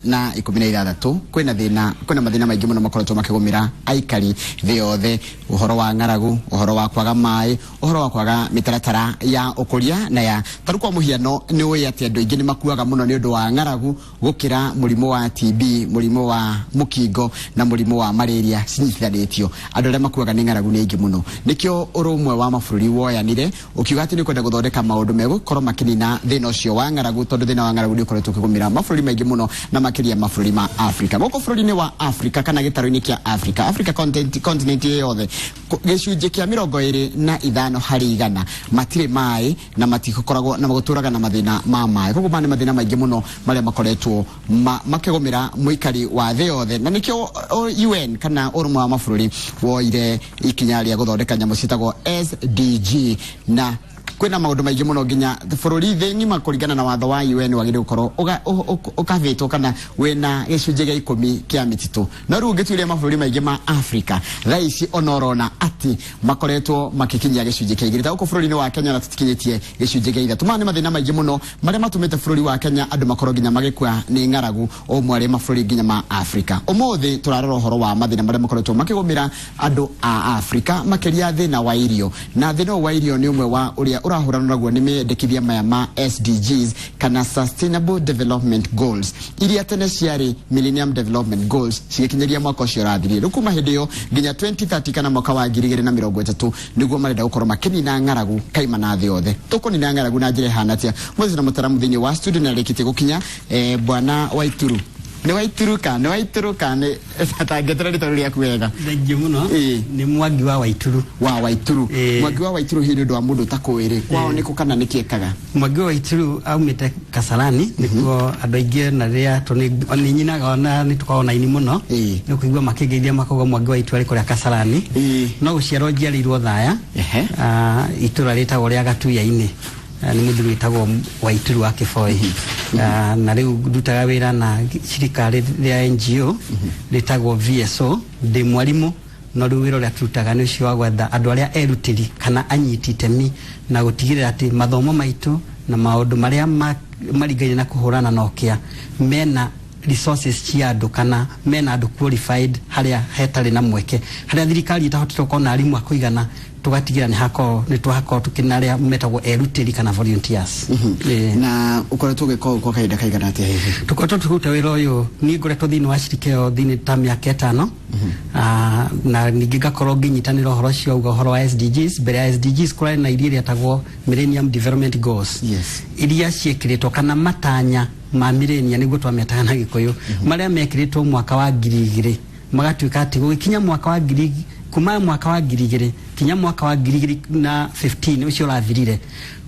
Na 16 kwĩna thĩna, kwĩna mathĩna maingĩ mũno makoretwo makĩgũmĩra aikari thĩ yothe, ũhoro wa ng'aragu, ũhoro wa kwaga maĩ, ũhoro wa kwaga mĩtaratara ya ũkũria na ya tarĩu kwa mũhiano nĩ ũĩ atĩ andũ aingĩ nĩ makuaga mũno nĩ ũndũ wa ng'aragu gũkĩra mũrimũ wa TB, mũrimũ wa mũkingo na mũrimũ wa malaria cinyitithanĩtio. Andũ arĩa makuaga nĩ ng'aragu nĩ aingĩ mũno. Nĩkĩo ũrũmwe wa mabũrũri woyanire ũkiuga atĩ nĩ ũkwenda gũthondeka maũndũ megũkorwo makĩnina thĩna ũcio wa ng'aragu, tondũ thĩna wa ng'aragu nĩ ũkoretwo ũkĩgũmĩra mabũrũri maingĩ mũno na makĩria mabũrũri ma Afrika. Gũkũ bũrũri-inĩ wa Afrika kana gĩtarũ-inĩ kĩa Afrika, Africa continent yothe, gĩcunjĩ kĩa 25% matirĩ maĩ na matikoragwo na gũtũraga na mathĩna ma maĩ. Koguo maya nĩ mathĩna maingĩ mũno marĩa makoretwo makĩgũmĩra mũikari wa thĩ yothe, na nĩkĩo UN kana ũrũmwe wa mabũrũri woire ikinya rĩa gũthondeka nyamũ ciĩtagwo SDG, na kwĩna maũndũ maingĩ mũno nginya bũrũri thĩ ng'ima kũringana na watho wa UN wagĩrĩirwo gũkorwo ũkavĩtwo kana wĩna gĩcunjĩ gĩa 10 kĩa mĩtitũ. No rĩu ũngĩtuĩria mabũrũri maingĩ ma Afrika thaa ici ona ũrona atĩ makoretwo makĩkinyia gĩcunjĩ kĩa 2, ta gũkũ bũrũri-inĩ wa Kenya ona tũtikinyĩtie gĩcunjĩ gĩa 3. Maya nĩ mathĩna maingĩ mũno marĩa matũmĩte bũrũri wa Kenya andũ makorwo nginya magĩkua nĩ ng'aragu o ũmwe arĩ mabũrũri nginya ma Afrika. Ũmũthĩ tũrarora ũhoro wa mathĩna marĩa makoretwo makĩgũmĩra andũ a Afrika, makĩria thĩna wa irio. Na thĩna ũyũ wa irio nĩ ũmwe wa ũrĩa ũrahũranwo naguo nĩ mendekithia maya ma SDGs kana Sustainable Development Goals, iria tene ciarĩ Millennium Development Goals cigĩkinyĩria mwaka ũcio ũrathirire. Rĩu kuma hĩndĩ ĩyo nginya 2030 kana mwaka wa 2030 nĩguo marenda gũkorwo makĩnina ng'aragu kaimana thĩ yothe. Tũkũnina ng'aragu na njĩra ĩhana atĩa? Mũthĩ na mũtaramu thĩinĩ wa studio nĩ arĩkĩtie gũkinya, bwana Waituru. Nĩ Waituru ka? Nĩ Waituru ka? Nĩ tangĩtĩra rĩtwa rĩaku wega. Thengiũ mũno. Nĩ Mwangi wa Waituru. Wa Waituru. Mwangi wa Waituru hihi nĩ ũndũ wa mũndũ ũtakũĩ rĩ, kwao nĩkũ kana nĩkĩ ekaga? Mwangi wa Waituru aumĩte Kasarani, nĩkuo andũ aingĩ na rĩrĩa nĩ nyinaga ona nĩ tũkoragwo na aini mũno. Nĩ ũkũigua makĩngeithia makauga Mwangi wa Waituru arĩ kũrĩa Kasarani. No gũciarwo njiarĩirwo Thaya, itũra rĩtagwo rĩa Gatuya-inĩ. Nĩ mũthuri wĩtagwo Waituru wa Kĩboi. Na rĩu ndutaga wĩra na shirika rĩa NGO rĩtagwo VSO, ndĩ mwarimũ, no rĩu wĩra ũrĩa tũrutaga nĩ ũcio wa gwetha andũ arĩa erutĩri kana anyiti itemi na gũtigĩrĩra atĩ mathomo maitũ na maũndũ marĩa maringaine na kũhũrana na ũkĩa mena resources cia andũ kana mena andũ qualified harĩa hetarĩ na mweke, harĩa thirikari ĩtahotete gũkorwo na arimũ a kũigana, tũgatigĩra nĩ hakorwo nĩ twakorwo tũkĩna arĩa metagwo erutĩri kana volunteers. Na ũkoretwo ũgĩka ũguo kwa kahinda kaigana atĩa hihi? Tũkoretwo tũkĩruta wĩra ũyũ, niĩ ngoretwo thĩinĩ wa shirika ĩyo thĩinĩ ta mĩaka 5. Na ningĩ ngakorwo ngĩnyitanĩra ũhoro ũcio auga ũhoro wa SDGs. Mbere ya SDGs kũrarĩ na iria rĩetagwo Millennium Development Goals. Iria ciĩkĩrĩtwo kana matanya ma millennia nĩguo twametaga na Gĩkũyũ, marĩa mekĩrĩtwo mwaka wa ngiri igĩrĩ, magatuĩka atĩ gũgĩkinya mwaka wa ngiri, kuma mwaka wa ngiri igĩrĩ kinya mwaka wa ngiri igĩrĩ na fifteen ũcio ũrathirire,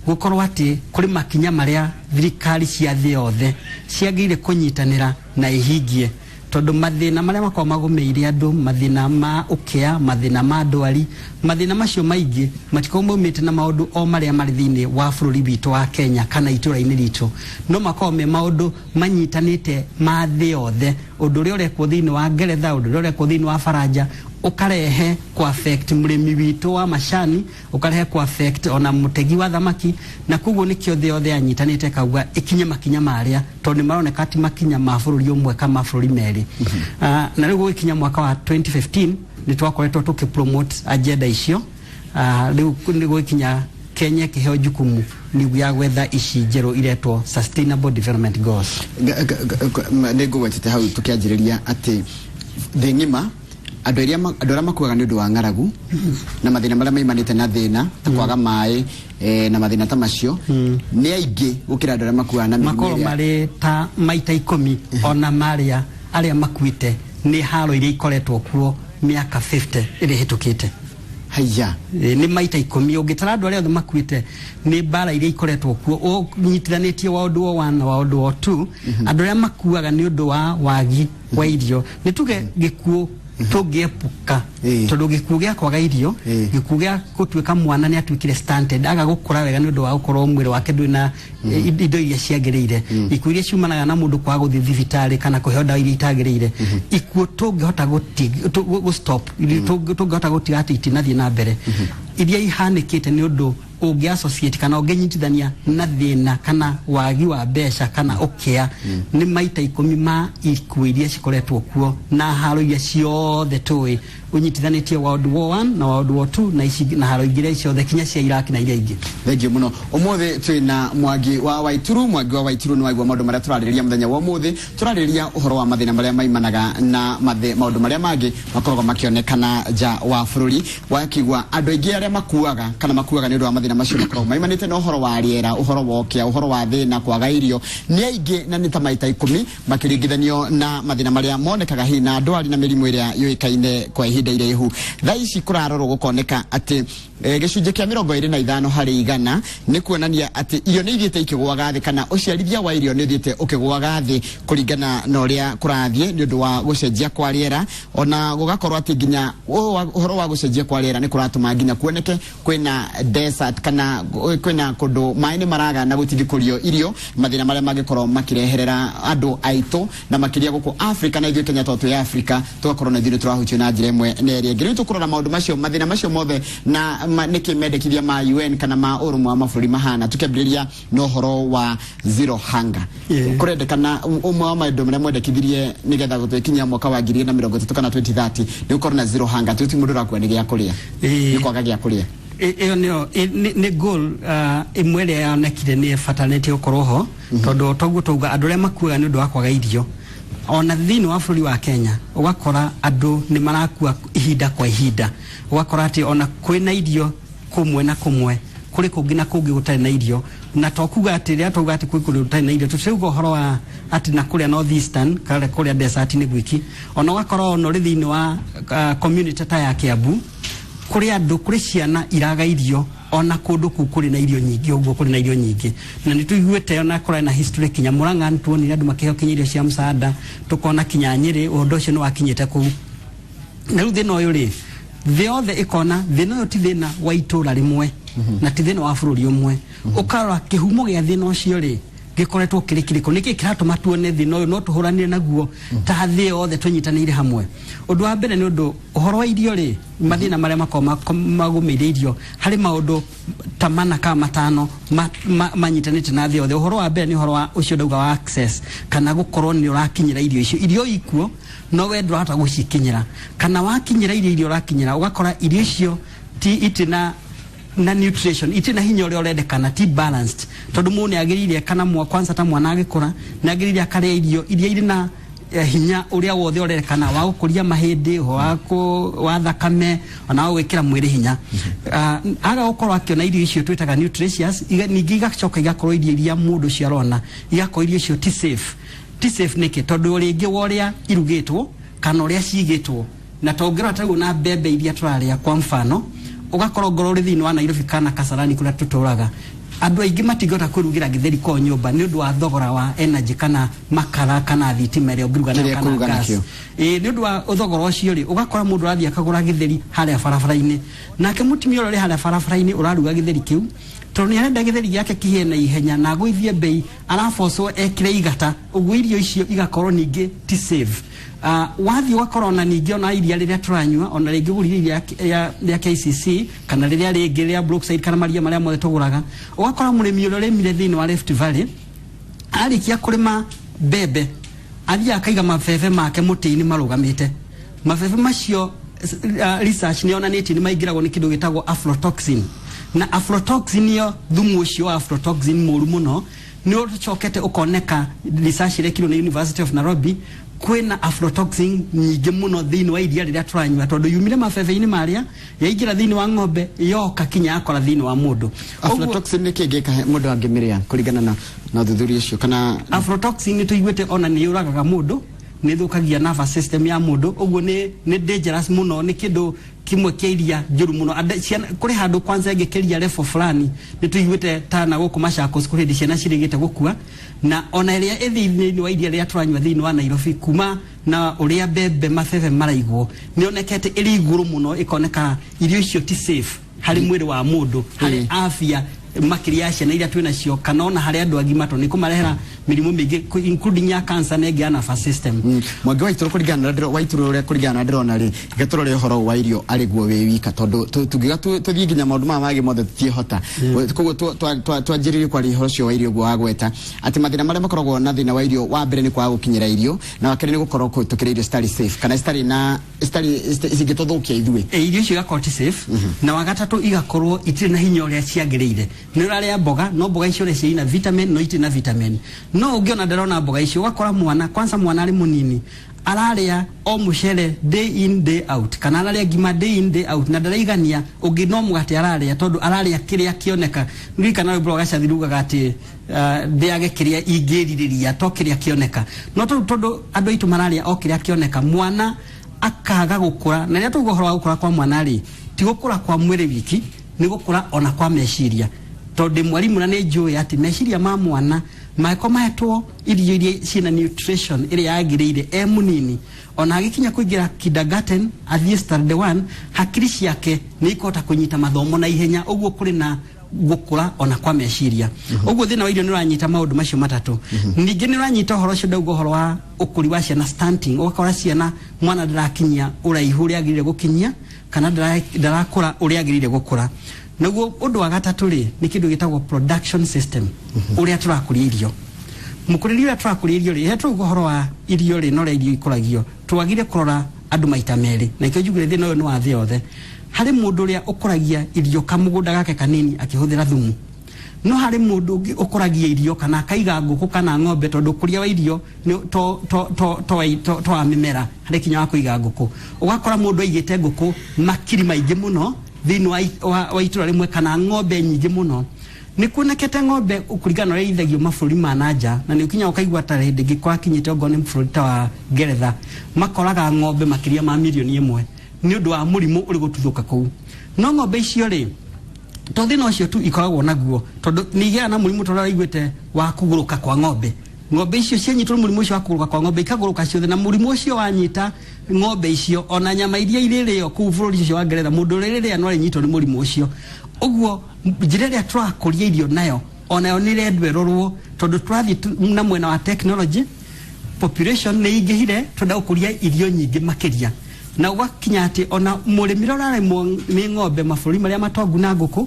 gũkorwo atĩ kũrĩ makinya marĩa thirikari cia thĩ yothe ciagĩrĩire kũnyitanĩra na ihingie, tondũ mathĩna marĩa makoragwo magũmĩire andũ, mathĩna ma ũkĩa, mathĩna ma ndwari, mathĩna macio maingĩ matikoragwo maumĩte na maũndũ o marĩa marĩ thĩinĩ wa bũrũri witũ wa Kenya kana itũra-inĩ ritũ, no makoragwo me maũndũ manyitanĩte ma thĩ yothe. Ũndũ ũrĩa ũrekwo thĩinĩ wa Ngeretha, ũndũ ũrĩa ũrekwo thĩinĩ wa Faranja, ũkarehe ku affect mũrĩmi witũ wa macani, ũkarehe ku affect ona mũtegi wa thamaki, na koguo nĩkĩo thĩ yothe yanyitanĩte ĩkauga ĩkinye makinya marĩa, tondũ nĩ maroneka ti makinya ma bũrũri ũmwe kana ma bũrũri merĩ. Na rĩu gũgĩkinya mwaka wa 2015 nĩ twakoretwo tũkĩ promote agenda icio. Rĩu nĩ gũgĩkinya Kenya ĩkĩheo jukumu nĩguo ya gwetha ici njerũ iretwo Sustainable Development Goals. Nĩ ngũgwetete hau tũkĩanjĩrĩria atĩ thĩ ng'ima andũ arĩa makuaga nĩ ũndũ wa ng'aragu na mathĩna marĩa maimanĩte na thĩna ta kwaga maĩ, na mathĩna ta macio nĩ aingĩ gũkĩra andũ arĩa makuaga na mĩrimũ Makorwo ĩrĩa marĩ ta maita 10 ona marĩa arĩa makuĩte nĩ haro iria ikoretwo kuo mĩaka 50 ĩrĩa ĩhĩtũkĩte. Haiya. Nĩ maita 10 ũngĩtara andũ arĩa othe makuĩte nĩ mbara iria ikoretwo kuo ũnyitithanĩtie wa ũndũ wa 1 na wa ũndũ wa 2. Andũ arĩa makuaga nĩ ũndũ wa wagi wa irio, nĩ tuge gĩkuũ tũngĩepuka, tondũ gĩkuũ gĩa kwaga irio, gĩkuũ gĩa gũtuĩka mwana nĩ atuĩkire stunted, aga gũkũra wega nĩ ũndũ wa gũkorwo mwĩrĩ wake ndũrĩ na indo iria ciagĩrĩire, ikuũ iria ciumanaga na mũndũ kwaga gũthiĩ thibitarĩ kana kũheo ndawa iria itagĩrĩire, ikuũ tũngĩhota gũ stop, tũngĩhota gũtiga atĩ itinathiĩ na mbere, iria ihanĩkĩte nĩ ũndũ ũngĩ associate kana ũngĩnyitithania na thĩna kana wagi wa mbeca kana ũkĩa nĩ maita 10 ma ikuũ iria cikoretwo kuo na haro iria ciothe tũĩ ũnyitithanĩtie World War 1 na World War 2 na ici na haro ingĩ ciothe kinya cia Iraq na iria ingĩ. Thengiũ mũno. Ũmũthĩ twĩna Mwangi wa Waituru. Mwangi wa Waituru nĩ waigua maũndũ marĩa tũrarĩrĩria mũthenya wa ũmũthĩ. Tũrarĩrĩria ũhoro wa mathĩna marĩa maimanaga na maũndũ marĩa mangĩ makoragwo makĩonekana nja wa bũrũri. Wakigua andũ aingĩ arĩa makuaga kana makuaga nĩ ũndũ wa mathĩna macio makoragwo maimanĩte na ũhoro wa rĩera, ũhoro wa ũkĩa, ũhoro wa thĩna, kwaga irio nĩ aingĩ na nĩ ta maita 10 makĩringithanio na mathĩna marĩa monekaga hihi na ndwari na mĩrimũ ĩrĩa yũĩkaine kwa ihinda iraihu. Thaa ici kũrarorwo gũkoneka atĩ gĩcunjĩ kĩa 25 harĩ igana nĩ kuonania atĩ irio nĩ ithiĩte ikĩgũaga thĩ kana ũciarithia wa irio nĩ ũthiĩte ũkĩgũaga thĩ kũringana na ũrĩa kũrathiĩ nĩ ũndũ wa gũcenjia kwa rĩera, ona gũgakorwo atĩ nginya ũhoro wa gũcenjia kwa rĩera nĩ kũratũma nginya kuoneke kwĩna desert kana kwĩna kũndũ maĩ nĩ maraga na gũtingĩkũrio irio, mathĩna marĩa mangĩkorwo makĩreherera andũ aitũ na makĩria gũkũ Afrika na ithuĩ Kenya tondũ twĩ Afrika tũgakorwo na ithuĩ nĩ tũrahutio na njĩra ĩmwe na ĩrĩa ĩngĩ. Rĩu tũkũrora maũndũ macio, mathĩna macio mothe na nĩkĩ mendekithia ma UN kana ma ũrũmwe wa mabũrũri mahana, tukĩambĩrĩria na ũhoro wa zero hunger. Kũrendekana ũmwe wa maũndũ marĩa mwendekithirie nĩgetha gũtũkinyia mwaka wa 2030 kana 2030 nĩ gũkorwo na zero hunger, tũti mũndũ ũrakua nĩ gĩa kũrĩa, nĩ kwaga gĩa kũrĩa. Ĩyo nĩyo nĩ goal ĩmwe ĩrĩa yonekire nĩ ĩbatarĩtie gũkorwo ho, tondũ toguo tauga andũ arĩa makuaga nĩ ũndũ wa kwaga irio ona thĩinĩ wa bũrũri wa Kenya ũgakora andũ nĩ marakua ihinda kwa ihinda, ũgakora atĩ ona kwĩna irio kũmwe na kũmwe kũrĩ kũngĩ na kũngĩ gũtarĩ na irio, na to kuga atĩ rĩrĩa twauga atĩ kwĩ kũndũ gũtarĩ na irio tũtirauga ũhoro wa atĩ na kũrĩa North Eastern kana kũrĩa desert nĩ gwiki, ona ũgakora ona ũrĩ thĩinĩ wa community ta ya Kiambu kũrĩ andũ, kũrĩ ciana iraga irio ona kũndũ kũu kũrĩ na irio nyingĩ ũguo kũrĩ na irio nyingĩ, na nĩ tũiguĩte ona kũrĩ na history kinya Murang'a nĩ tuonire andũ makĩheo kinya irio cia msaada, tũkona kinya Nyĩrĩ ũndũ ũcio nĩ wakinyĩte kũu. Na rĩu thĩna ũyũ rĩ, thĩ yothe ĩkona thĩna ũyũ ti thĩna wa itũra rĩmwe na ti thĩna wa bũrũri ũmwe, ũkarora kĩhumo gĩa thĩna ũcio rĩ gĩkoretwo kĩrĩ kĩrĩkũ, nĩkĩ kĩratũma tuone thĩna ũyũ no tũhũranire naguo ta thĩ yothe tũnyitanĩire hamwe. Ũndũ wa mbere nĩ ũndũ ũhoro wa irio rĩ, mathĩna marĩa makoragwo magũmĩire irio harĩ maũndũ ta mana kana matano manyitanĩte na thĩ yothe. Ũhoro wa mbere nĩ ũhoro wa ũcio ndauga wa access, kana gũkorwo nĩ ũrakinyĩra irio icio, irio ikuo no we ndũrahota gũcikinyĩra, kana wakinyĩra irio iria ũrakinyĩra ũgakora irio icio ti itina na nutrition iti na hinya ũrĩa ũrendekana, ti balanced, tondũ mũndũ nĩ agĩrĩire kana kwanza ta mwana agĩkũra nĩ agĩrĩire akarĩa irio iria irĩ na hinya ũrĩa wothe ũrendekana wa gũkũria mahĩndĩ, wa thakame ona wa gwĩkĩra mwĩrĩ hinya. Aga gũkorwo akĩona irio icio twĩtaga nutritious, ningĩ igacoka igakorwo irio iria mũndũ ũcio arona igakorwo irio icio ti safe. Ti safe nĩkĩ? Tondũ rĩngĩ wa ũrĩa irugĩtwo kana ũrĩa cigĩtwo, na tongĩrora taguo na mbembe iria tũrarĩa kwa mfano, ũgakorwo ngorwo ũrĩ thĩinĩ wa Nairobi kana Kasarani kũrĩa tũtũraga, andũ aingĩ matingĩhota kwĩrugĩra gĩtheri kwa nyũmba nĩ ũndũ wa thogora wa energy kana makara kana thitima ĩrĩa ũngĩruga nayo Kĩrĩa kana kũruga gas. nakĩo. Nĩ ũndũ wa thogora ũcio rĩ, ũgakora mũndũ ũrathiĩ akagũra gĩtheri harĩa barabara-inĩ, nake mũtumia ũrĩa ũrĩ harĩa barabara-inĩ ũraruga gĩtheri kĩu tondũ nĩ arenda gĩtheri gĩake kĩhĩe na ihenya na agũithie bei, arabocwo ekĩre igata, ũguo irio icio igakorwo ningĩ ti safe. Wathiĩ ũgakora ona ningĩ ona iria rĩrĩa tũranyua, ona rĩngĩ ũgũrire iria rĩa KCC kana rĩrĩa rĩngĩ rĩa Brookside kana maria marĩa mothe tũgũraga, ũgakora mũrĩmi ũrĩa ũrĩmire thĩinĩ wa Rift Valley arĩkia kũrĩma mbembe athiaga akaiga mabebe make mũtĩ-inĩ marũgamĩte. Mabebe macio research nĩ yonanĩtie nĩ maingĩragwo nĩ kĩndũ gĩtagwo aflatoxin, na aflatoxin yo thumu ũcio wa aflatoxin mũru mũno nĩ ũcokete ũkoneka research ĩrekirwo nĩ University of Nairobi, kwĩna aflatoxin nyingĩ mũno thĩinĩ wa iria rĩrĩa tũranyua, tondũ yumire mabebe-inĩ marĩa yaingĩra thĩinĩ wa ng'ombe yoka kinya yakora thĩinĩ wa mũndũ. Aflatoxin nĩ kĩ ngĩka mũndũ angĩmĩrĩa kũringana na ũthuthuria ũcio? Kana aflatoxin nĩ tũiguĩte ona nĩ yũragaga mũndũ, nĩ thũkagia nervous system ya mũndũ, ũguo nĩ dangerous mũno, nĩ kĩndũ kĩmwe kĩa iria njũru mũno. Kũrĩ handũ kwanza ĩngĩkĩria level fulani nĩ tũiguĩte ta na gũkũ Machakos kũrĩ hĩndĩ ciana cirĩgĩte gũkua, na ona ĩrĩa ĩ thĩinĩ wa iria rĩrĩa tũranyua thĩinĩ wa Nairobi kuma na ũrĩa mbembe mabebe maraigwo nĩ yonekete ĩrĩ igũrũ mũno, ĩkoneka irio icio ti safe harĩ mwĩrĩ wa mũndũ, harĩ afya makĩria ya ciana iria twĩnacio kana ona harĩ andũ agima, tondũ nĩ kũmarehera mĩrimũ mĩingĩ, including ya cancer na ĩngĩ ya nervous system. Mwangi wa Itũrũ, kũringana na ndĩro wa Itũrũ, ũrĩa kũringana na ndĩrona rĩ, reke tũrore ũhoro wa irio arĩ guo wĩ wika, tondũ tũngiuga tũthiĩ nginya maũndũ maya mangĩ mothe tũtiĩhota. Koguo twanjĩrĩrie kwaria ũhoro ũcio wa irio, guo wagweta atĩ mathĩna marĩa makoragwo na thĩna wa irio, wa mbere nĩ kwaga gũkinyĩra irio, na wa kerĩ nĩ gũkorwo tũkĩrĩa irio citarĩ safe kana citarĩ na citarĩ cingĩtũthũkia ithuĩ. Irio icio igakorwo ti safe, na wa gatatũ igakorwo itirĩ na hinya ũrĩa ciagĩrĩire. Nĩ ũrarĩa mboga, no mboga icio ũrĩa ciĩna vitamin, no itirĩ na vitamin. No ũngĩona ndarona mboga icio, ũgakora mwana kwanza, mwana arĩ mũnini, ararĩa o mũcere day in day out, kana ararĩa ngima day in day out, na ndaraigania. Ũngĩ no mũgate ararĩa, tondũ ararĩa kĩrĩa kĩoneka. Ririkana rwĩmbo rwa Gacathi rugaga atĩ ndĩage kĩrĩa ingĩrirĩria, to kĩrĩa kĩoneka. No tondũ andũ aitũ mararĩa o kĩrĩa kĩoneka, mwana akaga gũkũra. Na rĩrĩa tuga ũhoro wa gũkũra kwa mwana rĩ, ti gũkũra kwa mwĩrĩ wiki, nĩ gũkũra ona kwa meciria, tondũ ndĩ mwarimũ na nĩ njũĩ atĩ meciria ma mwana mangĩkorwo mahetwo irio iria ciĩna nutrition ĩrĩa yagĩrĩire e mũnini, ona agĩkinya kũingĩra kindergarten, athiĩ standard one, hakiri ciake nĩ ikũhota kũnyita mathomo na ihenya. Ũguo kũrĩ na gũkũra ona kwa meciria. Ũguo thĩna wa irio nĩ ũranyita maũndũ macio matatũ. Ningĩ nĩ ũranyita ũhoro ũcio ndauga, ũhoro wa ũkũri wa ciana, stunting. Ũgakora ciana, mwana ndarakinyia ũraihu ũrĩa agĩrĩire gũkinyia, kana ndarakũra ũrĩa agĩrĩire gũkũra. Naguo ũndũ wa gatatũ rĩ, nĩ kĩndũ gĩtagwo production system, ũrĩa tũrakũria irio, mũkũrĩrie ũrĩa tũrakũria irio rĩ. He tũrauga ũhoro wa irio rĩ, na ũrĩa irio ikũragio, twagire kũrora andũ maita merĩ, na ikĩo njugire thĩna ũyũ nĩ wa thĩ yothe. Harĩ mũndũ ũrĩa ũkũragia irio kamũgũnda gake kanini akĩhũthĩra thumu, no harĩ mũndũ ũngĩ ũkũragia irio kana akaiga ngũkũ kana ng'ombe, tondũ ũkũria wa irio nĩ to wa mĩmera, harĩ kinya wa kũiga ngũkũ. Ũgakora mũndũ aigĩte ngũkũ makiri maingĩ mũno thĩinĩ wa itũra rĩmwe, kana ng'ombe nyingĩ mũno. Nĩ kuonekete ng'ombe kũringana na ũrĩa irĩithagio mabũrũri ma na nja, na nĩ ũkinya ũkaigua ta hĩndĩ ĩngĩ kwakinyĩte ongorwo nĩ bũrũri ta wa Ngeretha, makoraga ng'ombe makĩria ma 1 million nĩ ũndũ wa mũrimũ ũrĩ gũtuthũka kũu. No ng'ombe icio rĩ, to thĩna ũcio tu ikoragwo naguo, tondũ nĩ igĩaga na mũrimũ tũrĩa ũraiguĩte wa kũgũrũka kwa ng'ombe. Ng'ombe icio cianyitwo nĩ mũrimũ ũcio wa kũgũrũka kwa ng'ombe, ikagũrũka ciothe. Na mũrimũ ũcio wanyita ng'ombe icio, ona nyama iria irĩrĩo kũu bũrũri ũcio wa Ngeretha, mũndũ ũrĩa ũrĩrĩa no arĩnyitwo nĩ mũrimũ ũcio. Ũguo njĩra ĩrĩa tũrakũria irio nayo, onayo nĩ ĩrendwo ĩrorwo, tondũ tũrathiĩ na mwena wa technology, population nĩ ingĩhire, twenda gũkũria irio nyingĩ makĩria, na ũgakinya atĩ ona mũrĩmi ũrĩa ũrarĩmwo nĩ ng'ombe mabũrũri marĩa matongu na ngũkũ,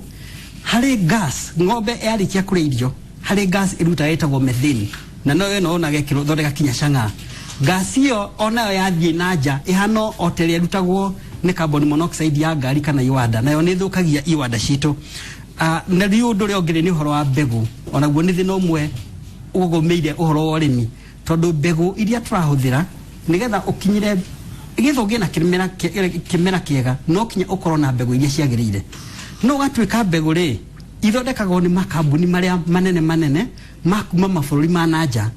harĩ gas ng'ombe yarĩkia kũrĩa irio, harĩ gas ĩrutaga ĩtagwo methane, na no ĩno onaga ĩkĩthondeka kinya cang'aa. Gas ĩyo onayo yathiĩ na nja ĩhana o ta ĩrĩa ĩrutagwo nĩ carbon monoxide ya ngari kana iwanda, nayo nĩ ĩthũkagia iwanda citũ. Na rĩu ũndũ ũrĩa ũngĩ nĩ ũhoro wa mbegũ. Onaguo nĩ thĩna ũmwe ũgũmĩire ũhoro wa ũrĩmi, tondũ mbegũ iria tũrahũthĩra, nĩgetha ũkinyĩre, nĩgetha ũgĩe na kĩmera kĩega, no kinya ũkorwo na mbegũ iria ciagĩrĩire. No ũgatuĩka mbegũ rĩ, ithondekagwo nĩ makambuni marĩa manene manene ma kuma mabũrũri ma na nja.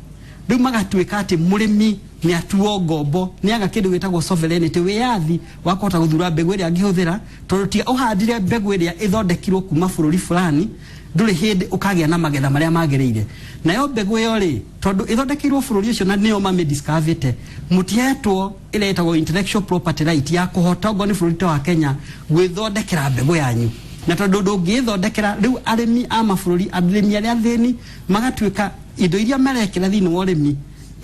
Rĩu magatuĩka atĩ mũrĩmi nĩ atuo ngombo, nĩ aga kĩndũ gĩtagwo sovereignty, wĩyathi wa kũhota gũthura mbegũ ĩrĩa angĩhũthĩra, tondũ tiga ũhandire mbegũ ĩrĩa ĩthondekirwo kuma bũrũri fulani, ndũrĩ hĩndĩ ũkagĩa na magetha marĩa magĩrĩire. Nayo mbegũ ĩyo rĩ, tondũ ĩthondekeirwo bũrũri ũcio na nĩo mamĩdiscoverĩte, mũtihetwo ĩrĩa ĩtagwo intellectual property right ya kũhota, okorwo nĩ bũrũri ta wa Kenya, gwĩthondekera mbegũ yanyu. Na tondũ ndũngĩĩthondekera, rĩu arĩmi a mabũrũri, arĩmi arĩa athĩni, magatuĩka indo iria marekĩra thĩinĩ wa ũrĩmi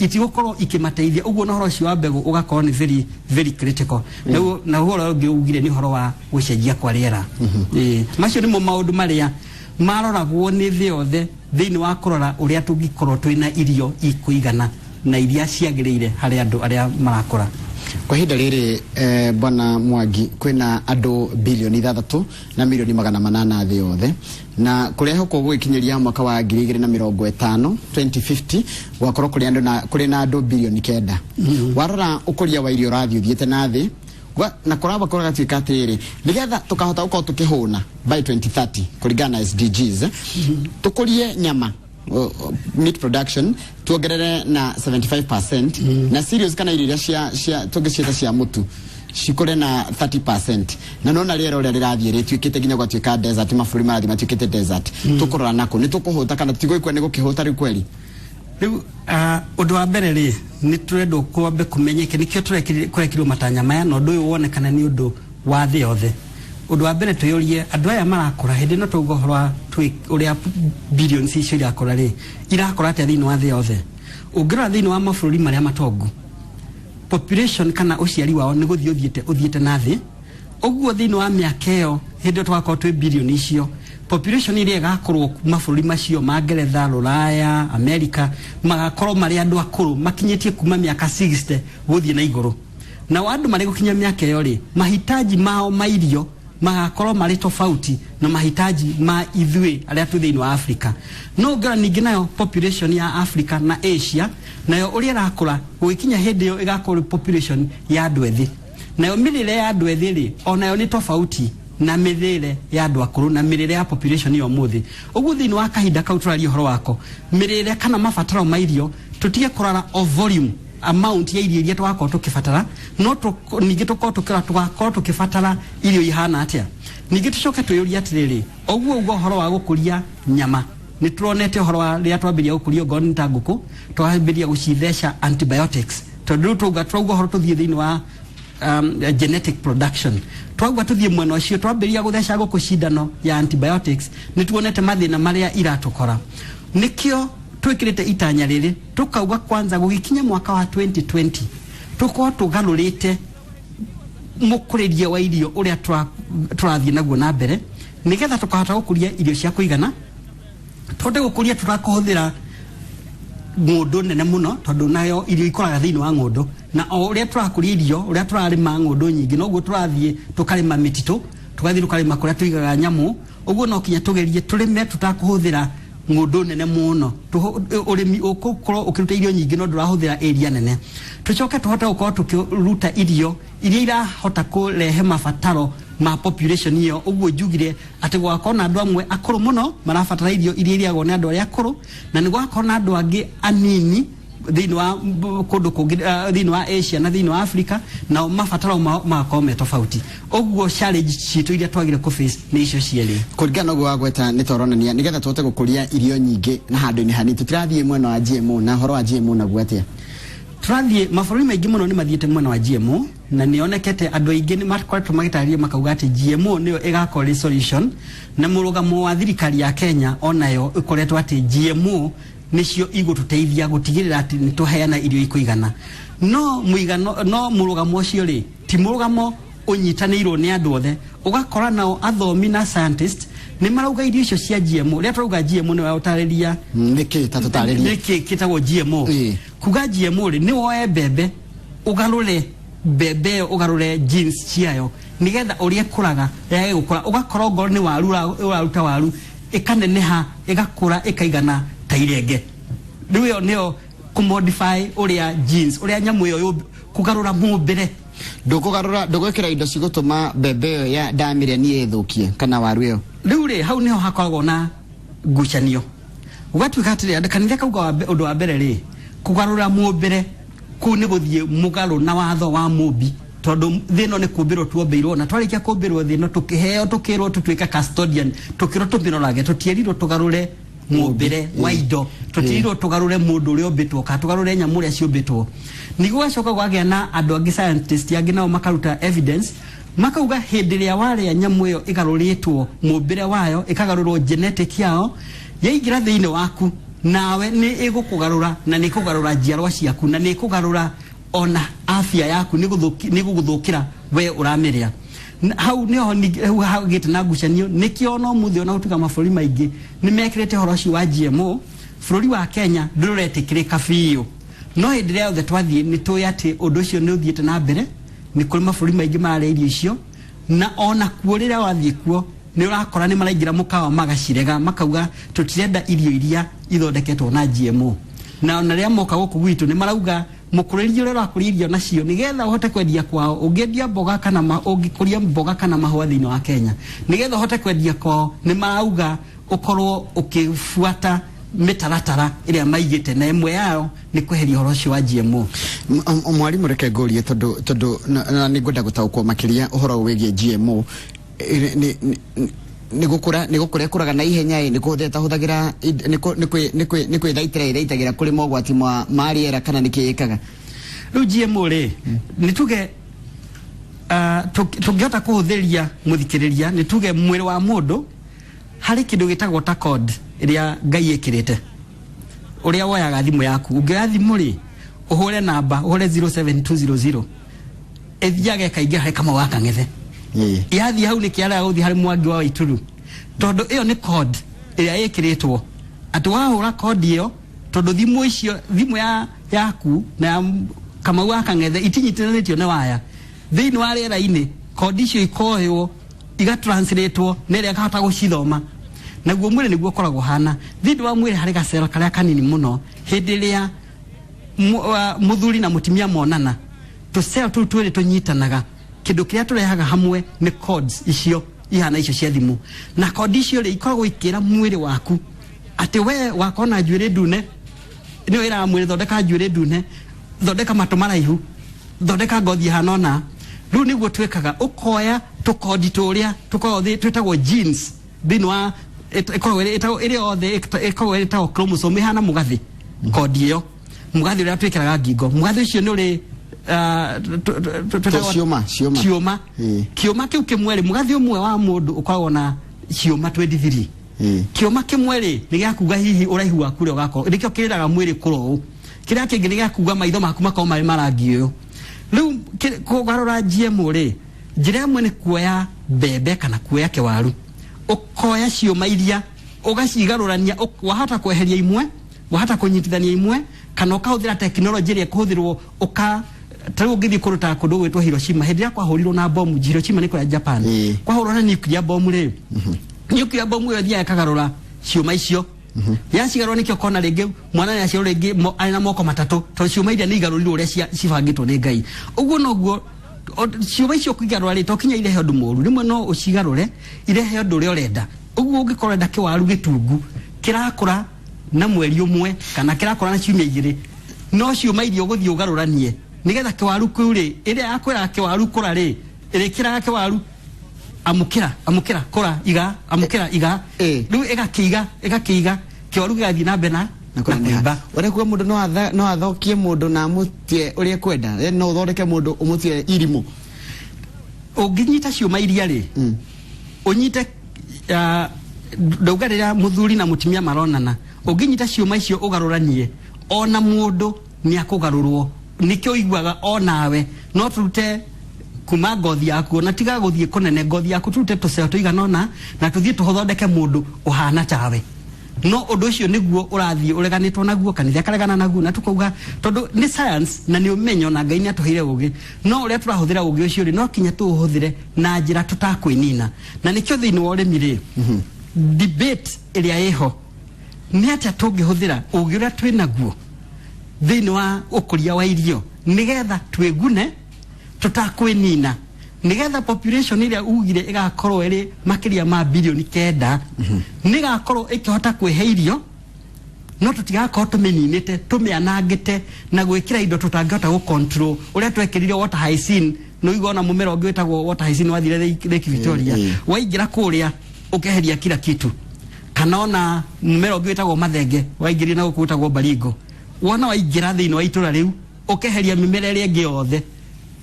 itigũkorwo ikĩmateithia. Ũguo na ũhoro ũcio wa mbegũ ũgakorwo nĩ very very critical. Na ũhoro ũngĩ ugire nĩ ũhoro wa gũcenjia kwa rĩera. Ĩĩ, macio nĩmo maũndũ marĩa maroragwo nĩ thĩ yothe thĩinĩ wa kũrora ũrĩa tũngĩkorwo twĩna irio ikũigana na iria ciagĩrĩire harĩ andũ arĩa marakũra. Kwa ihinda rĩrĩ, bwana Mwangi, kwĩna andũ 6.8 billion thĩ yothe, na kũrehokwo gũgĩkinyĩria mwaka wa 2050, 2050, gwakorwo kũrĩ andũ na kũrĩ na andũ 9 billion. Warora ũkũria wa irio ũrathiĩ ũthiĩte na thĩ, na kũraba kũragatuĩka atĩrĩrĩ, nĩgetha tũkahota gũkorwo tũkĩhũna by 2030 kũringana na SDGs, tũkũrie nyama, meat production tuongerere na 75%, na cereals kana irio iria cia tũngĩciĩta cia mũtu cikũre na 30%. Na nona rĩera ũrĩa rĩrathiĩ rĩtuĩkĩte nginya gwatuĩka desert, mabũrũri marathiĩ matuĩkĩte desert, tũkũrora nako nĩ tũkũhũta kana tigũikua nĩ gũkĩhũta rĩu kweri? Rĩu ũndũ wa mbere rĩ, nĩ tũrendwo kwambe kũmenyeke nĩkĩo kũrekirwo matanya maya, na ũndũ ũyũ wonekana nĩ ũndũ wa thĩ yothe. Ũndũ wa mbere twĩyũrie, andũ aya marakũra, hĩndĩ ĩno tauga ũhoro wa twĩ ũrĩa billions icio irakũra rĩ, irakũra atĩa thĩinĩ wa thĩ yothe? Ũngĩrora thĩinĩ wa mabũrũri marĩa matongu, population kana ũciari wao nĩ gũthiĩ ũthiĩte na thĩ. Ũguo thĩinĩ wa mĩaka ĩyo, hĩndĩ ĩyo tũgakorwo twĩ bilioni icio, population ĩrĩa ĩgakorwo mabũrũri macio ma Ngeretha, Rũraya, Amerika, magakorwo marĩ andũ akũrũ makinyĩtie kuma mĩaka 60 gũthiĩ na igũrũ. Nao andũ marĩ gũkinya mĩaka ĩyo rĩ, mahitaji mao ma irio magakorwo marĩ tofauti na mahitaji ma ithuĩ arĩa twĩ thĩinĩ wa Africa. No ũngĩrora ningĩ nayo population ya Africa na Asia, nayo ũrĩa ĩrakũra, gũgĩkinya hĩndĩ ĩyo ĩgakorwo population ya andũ ethĩ. Nayo mĩrĩre ya andũ ethĩ rĩ, onayo nĩ tofauti na mĩrĩre ya andũ akũrũ na mĩrĩre ya population ya ũmũthĩ. Ũguo thĩinĩ wa kahinda kau tũraria ũhoro wako, mĩrĩre kana mabataro ma irio, tũtige kũrora o volume, amount ya irio iria tũgakorwo tũkĩbatara, no ningĩ tũkorwo tũkĩrora tũgakorwo tũkĩbatara irio ihana atĩa. Ningĩ tũcoke twĩyũrie atĩrĩrĩ, ũguo ũguo ũhoro wa gũkũria nyama, nĩ tũronete ũhoro wa rĩrĩa twambĩrĩria gũkũria ongorwo nĩ ta ngũkũ, twambĩrĩria gũcitheca antibiotics, tondũ rĩu tũrauga ũhoro tũthiĩ thĩinĩ wa genetic production, twauga tuthiĩ mwena ũcio, twambĩrĩria gũtheca ngũkũ cindano ya antibiotics, nĩ tuonete mathĩna marĩa iratũkora. Nĩkĩo twĩkĩrĩte itanya rĩrĩ, tũkauga kwanza gũgĩkinya mwaka wa 2020 tũkorwo tũgarũrĩte mũkũrĩrie wa irio ũrĩa tũrathiĩ naguo na mbere, nĩgetha tũkahota gũkũria irio cia kũigana, tũhote gũkũria tũtakũhũthĩra ng'ũndũ nene mũno, tondũ nayo irio ikũraga thĩinĩ wa ng'ũndũ, na o ũrĩa tũrakũria irio, ũrĩa tũrarĩma ng'ũndũ nyingĩ, noguo tũrathiĩ tũkarĩma mĩtitũ, tũgathiĩ tũkarĩma kũrĩa tũigaga nyamũ. Ũguo no kinya tũgerie tũrĩme tũtakũhũthĩra ng'ũndũ nene mũno. Ũrĩmi ũgũkorwo ũkĩruta irio nyingĩ no ndũrahũthĩra area nene. Tũcoke tũhote gũkorwo tũkĩruta irio iria irahota kũrehe mabataro ma population ĩyo. Ũguo njugire atĩ gũgakorwo na andũ amwe akũrũ mũno marabatara irio iria irĩagwo nĩ andũ arĩa akũrũ, na nĩ gũgakorwo na andũ angĩ anini thĩinĩ wa kũndũ kũngĩ, thĩinĩ wa Asia na thĩinĩ wa Africa, nao mabataro mao magakorwo me tofauti. Ũguo challenge citũ iria twagire kũ face nĩ icio cierĩ. Kũringana na ũguo wagweta, nĩ twaronania nĩgetha tũhote gũkũria irio nyingĩ na handũ-inĩ hanini, tũtirathiĩ mwena wa GMO. Na ũhoro wa GMO naguo atĩa? Tũrathiĩ mabũrũri maingĩ mũno nĩ mathiĩte mwena wa GMO, na nĩ onekete andũ aingĩ nĩ makoretwo magĩtarĩria makauga atĩ GMO nĩyo ĩgakorwo ĩrĩ solution, na mũrũgamo wa thirikari ya Kenya onayo ĩkoretwo atĩ GMO nĩcio igũtũteithia gũtigĩrĩra atĩ nĩ tũheana irio ikũigana. No mũigano, no mũrũgamo ũcio rĩ, ti mũrũgamo ũnyitanĩirwo nĩ andũ othe. Ũgakora nao athomi na scientist nĩ marauga irio icio cia GMO, rĩrĩa tũrauga GMO nĩ ũtarĩria Nĩkĩ ta tũtarĩrie nĩkĩ kĩtagwo GMO? Kuga GMO rĩ, nĩ woe mbembe ũgarũre mbembe ĩyo, ũgarũre genes ciayo nĩgetha ũrĩa ĩkũraga yage gũkũra, ũgakora ongorwo nĩ waru ũraruta waru ĩkaneneha, ĩgakũra, ĩkaigana ta irenge. Rĩu ĩyo nĩyo kũmodify ũrĩa genes, ũrĩa nyamũ ĩyo kũgarũra mũmbĩre. Ndũkũgarũra, ndũgwĩkĩra indo cigũtũma mbembe ĩyo ya ndamĩrĩa niĩ ĩthũkie kana waru ĩyo. Rĩu rĩ, hau nĩho hakoragwo na ngucanio, gũgatuĩka atĩrĩ, kanitha kauga ũndũ wa mbere rĩ, kũgarũra mũmbĩre kũu nĩ gũthiĩ mũgarũ na watho wa mũmbi, tondũ thĩ ĩno nĩ kũmbĩrwo tuombĩirwo, na twarĩkia kũmbĩrwo thĩ ĩno tũkĩheo, tũkĩrwo tũtuĩke custodian, tũkĩrwo tũmĩrorage, tũtierirwo tũgarũre mũmbĩre wa indo, tũtierirwo tũgarũre mũndũ ũrĩa ũmbĩtwo kana tũgarũre nyamũ ũrĩa ciũmbĩtwo. Nĩguo gwacoka gwagĩa na andũ angĩ, scientist angĩ, nao makaruta evidence, makauga hĩndĩ ĩrĩa warĩa nyamũ ĩyo ĩgarũrĩtwo mũmbĩre wayo, ĩkagarũrwo genetic yao, yaingĩra thĩinĩ waku, nawe nĩ ĩgũkũgarũra, na nĩ ĩkũgarũra njiarwa ciaku, na nĩ ĩkũgarũra ona afya yaku, nĩ gũgũthũkĩra we ũramĩrĩa. Hau nĩho hau hagĩte na ngucanio. Nĩkĩo no mũthĩ ona gũtuĩka mabũrũri maingĩ nĩ mekĩrĩte ũhoro ũcio wa GMO, bũrũri wa Kenya ndũretĩkĩrĩka biũ. No hĩndĩ ĩrĩa yothe twathiĩ nĩ tũĩ atĩ ũndũ ũcio nĩ ũthiĩte na mbere, nĩ kũrĩ mabũrũri maingĩ mararĩa irio icio, na ona kuo rĩrĩa wathiĩ kuo nĩ ũrakora nĩ maraingĩra mũkawa magacirega, makauga tũtirenda irio iria ithondeketwo na GMO. Na ona rĩrĩa moka gũkũ gwitũ nĩ marauga mũkũrĩria ũrĩa ũrakũria irio nacio nĩgetha ũhote kwendia kwao, ũngĩendia mboga kana ũngĩkũria mboga kana mahũa thĩinĩ wa Kenya, nĩgetha ũhote kwendia kwao, nĩ marauga ũkorwo ũkĩbuata mĩtaratara ĩrĩa maigĩte, na ĩmwe yayo nĩ kweheria ũhoro ũcio wa GMO. Mwarimũ, reke ngũrie, tondũ na nĩ ngwenda gũtaũkwo makĩria ũhoro wĩgiĩ GMO. Nĩ gũkũra, nĩ gũkũra ĩkũraga na ihenya ĩ, nĩ kũhũthĩra ĩtahũthagĩra nĩ kwĩthaitĩra ĩthaitagĩra kũrĩ mogwati ma rĩera, kana nĩ kĩ ĩkaga? Rĩu GMO rĩ, nĩ tuge tũngĩhota kũhũthĩria mũthikĩrĩria, nĩ tuge mwĩrĩ wa mũndũ Harĩ kĩndũ gĩtagwo ta code ĩrĩa Ngai ĩkĩrĩte ũrĩa woyaga thimũ yaku. Ũngĩoya thimũ rĩ, ũhũre namba, ũhũre 07200, ĩthiage ĩkaingĩra harĩ Kamau wa Kang'ethe. Yathiĩ hau nĩ kĩara gũthiĩ harĩ Mwangi wa Waituru, tondũ ĩyo nĩ code ĩrĩa ĩkĩrĩtwo atĩ wahũra code ĩyo, tondũ thimũ icio, thimũ ya yaku na ya Kamau wa Kang'ethe itinyitithanĩtio nĩ waya thĩinĩ wa rĩera-inĩ, code icio ikoywo igatranslatewo na ĩrĩa ĩkahota gũcithoma. Naguo mwĩrĩ nĩguo ũkoragwo hana. Thĩinĩ wa mwĩrĩ harĩ gacero karĩa kanini mũno. Hĩndĩ ĩrĩa mũthuri na mũtumia monana, tũcell tũu twĩrĩ tũnyitanaga. Kĩndũ kĩrĩa tũrehaga hamwe nĩ codes icio ihana icio cia thimũ, na code icio rĩ, ikoragwo ikĩra mwĩrĩ waku atĩ we wakorwo na njuĩrĩ ndune, nĩyo ĩraga mwĩrĩ thondeka njuĩrĩ ndune, thondeka matũ maraihu, thondeka ngothi ĩhana ũna. Rĩu nĩguo twĩkaga, ũkoya tũkondi tũrĩa tũkoragwo twĩtagwo genes thĩinĩ wa ĩkoragwo ĩrĩ yothe ĩkoragwo ĩtagwo chromosome, ĩhana mũgathĩ. Kondi ĩyo, mũgathĩ ũrĩa twĩkĩraga ngingo, mũgathĩ ũcio nĩ ũrĩ twĩtagwo Ciũma, ciũma. Ciũma. Kĩũma kĩu kĩmwe rĩ, mũgathĩ ũmwe wa mũndũ ũkoragwo na ciũma 23. Kĩũma kĩmwe rĩ, nĩ gĩa kuga hihi ũraihu waku ũrĩa ũgakorwo, nĩkĩo kĩrĩraga mwĩrĩ kũrwo ũũ. Kĩrĩa kĩngĩ nĩ gĩa kuga maitho maku makorwo marĩ marangi ũyũ. Rĩu kũgarũra GMO rĩ, njĩra ĩmwe nĩ kuoya mbembe kana kuoya kĩwaru, ũkoya ciũma iria ũgacigarũrania, wahota kweheria imwe, wahota kũnyitithania imwe, kana ũkahũthĩra tekinoronjĩ ĩrĩa ĩkũhũthĩrwo. Ũka ta rĩu ũngĩthiĩ kũndũ ta kũndũ gwĩtwo Hiroshima, hĩndĩ ĩrĩa kwahũrirwo na bomu, Hiroshima nĩ kũrĩa Japan, kwahũrwo na nuclear bomb rĩ, nuclear bomb ĩyo ĩthiaga ĩkagarũra ciũma icio. Yacigarũra, nĩkĩo kona rĩngĩ mwana nĩ aciarwo rĩngĩ arĩ na moko matatũ, tondũ ciũma iria nĩ igarũrirwo ũrĩa cibangĩtwo nĩ Ngai. Ũguo noguo ciũma icio ũkĩgarũra rĩ, to kinya irehe ũndũ mũru, rĩmwe no ũcigarũre irehe ũndũ ũrĩa ũrenda. Ũguo ũngĩkorwo ũrenda kĩwaru gĩtungu kĩrakũra na mweri ũmwe kana kĩrakũra na ciumia 2, no ciũma iria ũgũthiĩ ũgarũranie nĩgetha kĩwaru kĩu rĩ, ĩrĩa yakwĩraga kĩwaru kũra rĩ, ĩrĩkĩraga kĩwaru amũkĩra, amũkĩra, kũra, iga, amũkĩra, iga. Rĩu ĩgakĩiga, ĩgakĩiga, kĩwaru gĩgathiĩ na mbere na na na kũneneha. kũimba. Ũrĩa kuga mũndũ no athokie mũndũ na amũtie ũrĩa ekwenda? No ũthondeke mũndũ ũmũtie irimũ? Ũngĩnyita ciũma iria rĩ, ũnyite, ndauga rĩrĩa mũthuri na mũtumia maronana, ũngĩnyita ciũma icio ũgarũranie, ona mũndũ nĩ akũgarũrwo. Nĩkĩo ũiguaga onawe no tũrute kuma ngothi yaku, ona tiga gũthiĩ kũnene, ngothi yaku tũrute tũceo tũigana ũna na tũthiĩ tũthondeke mũndũ ũhana tawe. No ũndũ ũcio nĩguo ũrathiĩ ũreganĩtwo naguo, kanitha ĩkaregana naguo, na tũkauga tondũ nĩ science na nĩ ũmenyo na Ngai nĩ atũheire ũgĩ, no ũrĩa tũrahũthĩra ũgĩ ũcio rĩ, no kinya tũũhũthĩre na njĩra tũtakwĩnina. Na nĩkĩo thĩinĩ wa ũrĩmi rĩ, debate ĩrĩa ĩho nĩ atĩa tũngĩhũthĩra ũgĩ ũrĩa twĩ naguo thĩinĩ wa ũkũria wa irio nĩgetha twĩgune tũtakwĩnina, nĩgetha population ĩrĩa ugire ĩgakorwo ĩrĩ makĩria ma bilioni 9 nĩgakorwo ĩkĩhota kwĩhe irio, no tũtigakorwo tũmĩninĩte, tũmĩanangĩte na gwĩkĩra indo tũtangĩhota gũ control, ũrĩa twekĩrire water hyacinth. Nĩ ũigua ona mũmera ũngĩ wĩtagwo water hyacinth wathire Lake Victoria, waingĩra kũrĩa ũkeheria kila kitu. Kana ona mũmera ũngĩ wĩtagwo mathenge waingĩria na gũkũ wĩtagwo Baringo, wona waingĩra thĩinĩ wa itũra rĩu ũkeheria mĩmera ĩrĩa ĩngĩ yothe.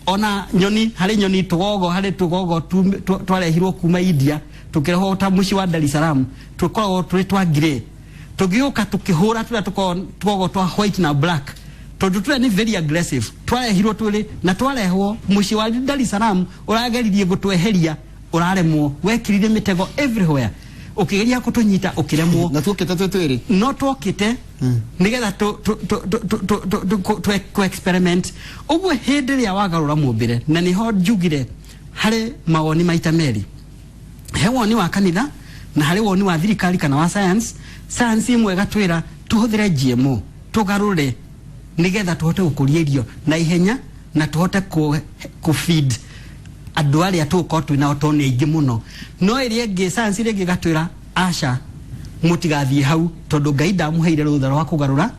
Ona nyoni, harĩ nyoni tũgogo, harĩ tũgogo twarehirwo kuma India tũkĩrehwo ta mũciĩ wa Dar es Salaam, tũkoragwo tũrĩ twa grey, tũgĩũka tũkĩhũra tũrĩa tũkoragwo tũgogo twa white na black, tondũ tũrĩa nĩ very aggressive. Twarehirwo twĩrĩ na twarehwo mũciĩ wa Dar es Salaam, ũrageririe gũtweheria ũraremwo, wekĩrire mĩtego everywhere ũkĩgeria kũtũnyita ũkĩremwo. Na tuokĩte twĩ twĩrĩ. No twokĩte nigetha ku experiment ũguo. Hĩndĩ ĩrĩa wagarũra mũmbĩre, na nĩho njugire harĩ mawoni maita merĩ, he woni wa kanitha na harĩ woni wa thirikari kana wa science. Science imwe ĩgatwĩra tũhũthĩre GMO tũgarũre nigetha tũhote gũkũria irio na ihenya na tũhote ku feed andũ arĩa tũgũkorwo twĩ nao tondũ nĩ aingĩ mũno. No ĩrĩa ĩngĩ, science ĩrĩa ĩngĩ ĩgatwĩra aca, mũtigathiĩ hau tondũ Ngai ndamũheire rũtha rwa kũgarũra.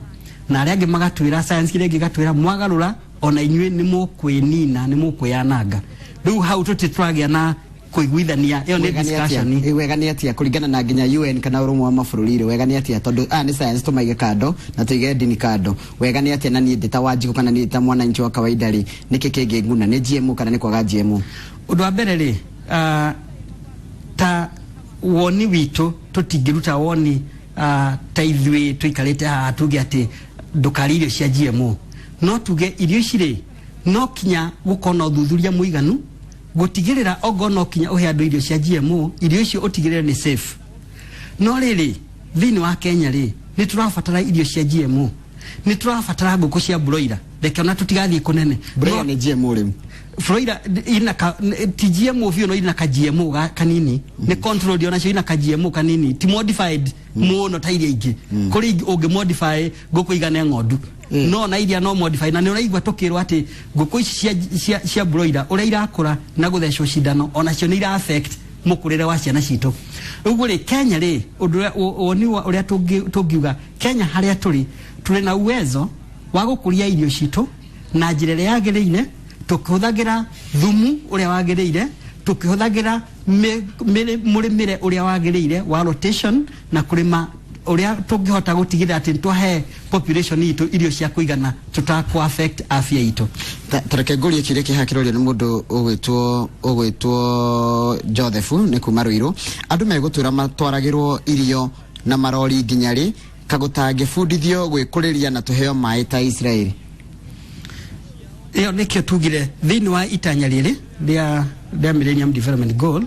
Na arĩa angĩ magatwĩra, science ĩrĩa ĩngĩ ĩgatwĩra mwagarũra ona inyuĩ nĩ mũkwĩnina, nĩ mũkwĩyananga. Rĩu hau tũtirĩ tũragĩa na kũiguithania, ĩyo nĩ Wega nĩ atĩa? discussion. Wega nĩ atĩa kũringana na nginya UN kana ũrũmwe wa mabũrũri rĩ? Wega nĩ atĩa? Tondũ aya nĩ science, tũmaige kando na tũige ndini kando. Wega nĩ atĩa? Na niĩ ndĩ ta Wanjikũ kana niĩ ndĩ ta mwananchi wa kawaida rĩ, nĩkĩ kĩngĩnguna, nĩ GMO kana nĩ kwaga GMO? Ũndũ wa mbere rĩ, ta Woni witũ tũtingĩruta woni ta ithuĩ tũikarĩte haha tuge atĩ ndũkarĩe irio cia GMO. No tuge irio ici rĩ, no kinya gũkorwo na ũthuthuria mũiganu gũtigĩrĩra ongorwo no kinya ũhe andũ irio cia GMO, irio icio ũtigĩrĩre nĩ safe. No rĩrĩ, thĩinĩ wa Kenya rĩ, nĩ tũrabatara irio cia GMO, nĩ tũrabatara ngũkũ cia broiler. Reke ona tũtigathiĩ kũnene. Broiler nĩ GMO rĩu? Broiler ina ka, ti GMO biũ, no ina ka GMO kanini. Nĩ controlled, onacio ina ka GMO kanini, ti modified mũno ta iria ingĩ. Kũrĩ ingĩ ũngĩ modify ngũkũ igane ng'ondu, no na iria no modify. Na nĩ ũraigua tũkĩrwo atĩ ngũkũ ici cia broiler, ũrĩa irakũra na gũthecwo cindano, onacio nĩ ira affect mũkũrĩre wa ciana citũ. Ũguo rĩ, Kenya rĩ, ũndũ ũrĩa woni wa ũrĩa tũngiuga Kenya harĩa tũrĩ, tũrĩ na uwezo wa gũkũria irio citũ na njĩra ĩrĩa yagĩrĩire, tũkĩhũthagĩra thumu ũrĩa wagĩrĩire, tũkĩhũthagĩra mũrĩmĩre ũrĩa wagĩrĩire wa rotation, na kũrĩma ũrĩa tũngĩhota gũtigĩrĩra atĩ nĩtwahe population itũ irio cia kũigana tũtakũ affect afya itũ. Tareke ngũrie kĩũria kĩhaha kĩrorio nĩ mũndũ ũgwĩtwo Joseph nĩ kuma Ruiru. Andũ megũtũra matwaragĩrwo irio na marori nginya rĩ, kagũtangĩbundithio gwĩkũrĩria na tũheo maĩ ta Israeli? Ĩyo nĩkĩo tugire thĩinĩ wa itanya rĩrĩ rĩa Millennium Development Goal,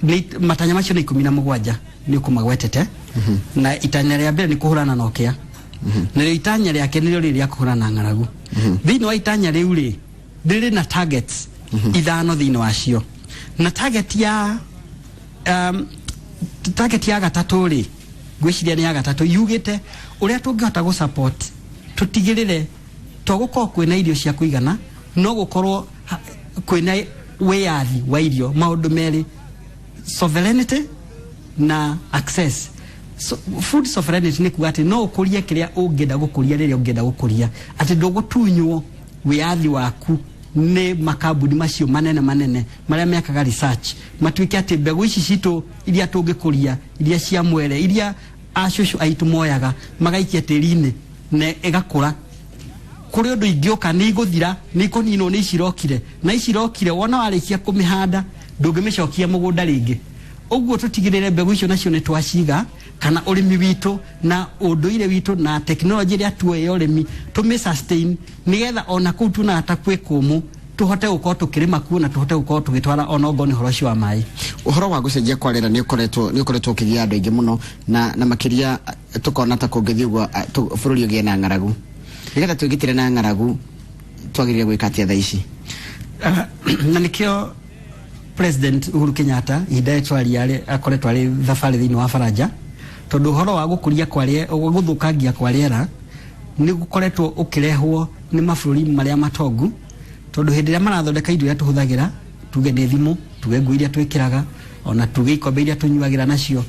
nĩ matanya macio nĩ 17 nĩ ũkũmagwetete. Na itanya rĩa mbere nĩ kũhũrana na ũkĩa, narĩo itanya rĩake nĩrĩo rĩrĩ rĩa kũhũrana na ng'aragu. Thĩinĩ wa itanya rĩu rĩ, rĩrĩ na targets 5 thĩinĩ wacio, na target ya gatatũ rĩ, ngwĩciria nĩ ya gatatũ, yugĩte ũrĩa tũngĩhota gũ support tũtigĩrĩre to gũkorwo kwĩna irio cia kũigana, no gũkorwo kwĩna wĩyathi wa irio. Maũndũ merĩ, sovereignty na access. So, food sovereignty nĩ kuga atĩ no ũkũrie kĩrĩa ũngĩenda gũkũria rĩrĩa ũngĩenda gũkũria, atĩ ndũgũtunywo wĩyathi waku nĩ makambuni macio manene manene marĩa mekaga research, matuĩke atĩ mbegũ ici citũ iria tũngĩkũria, iria cia mwere, iria acũcũ aitũ moyaga magaikia tĩri-inĩ na ĩgakũra, kũrĩ ũndũ ingĩũka nĩ igũthira, nĩ ikũninwo nĩ icirokire na icirokire. Wona warĩkia kũmĩhanda, ndũngĩmĩcokia mũgũnda rĩngĩ. Ũguo tũtigĩrĩre mbegũ icio nacio nĩ twaciga, kana ũrĩmi witũ na ũndũire witũ na tekinoronjĩ ĩrĩa tuoĩ ya ũrĩmi tũmĩ sustain, nĩgetha ona kũu tuonaga ta kwĩ kũmũ tũhote gũkorwo tũkĩrĩma kuo na tũhote gũkorwo tũgĩtwara ona okorwo nĩ ũhoro ũcio wa maĩ. Ũhoro wa gũcenjia kwa rĩera nĩ ũkoretwo ũkĩgia andũ aingĩ mũno, na makĩria tũkona ta kũngĩthiĩ ũguo bũrũri ũgĩe na ng'aragu. Nĩgetha twĩgitĩre na ng'aragu, twagĩrĩire gwĩka atĩa thaa ici? Na nĩkĩo President Uhuru Kenyatta ihinda rĩrĩ twaria akoretwo arĩ thabarĩ thĩinĩ wa Faranja, tondũ ũhoro wa gũkũria kwa rĩera, gũthũkangia kwa rĩera nĩ gũkoretwo ũkĩrehwo nĩ mabũrũri marĩa matongu, tondũ hĩndĩ ĩrĩa marathondeka indo iria tũhũthagĩra, tuge nĩ thimũ, tuge nguo iria twĩkĩraga, ona tuge ikombe iria tũnyuagĩra nacio,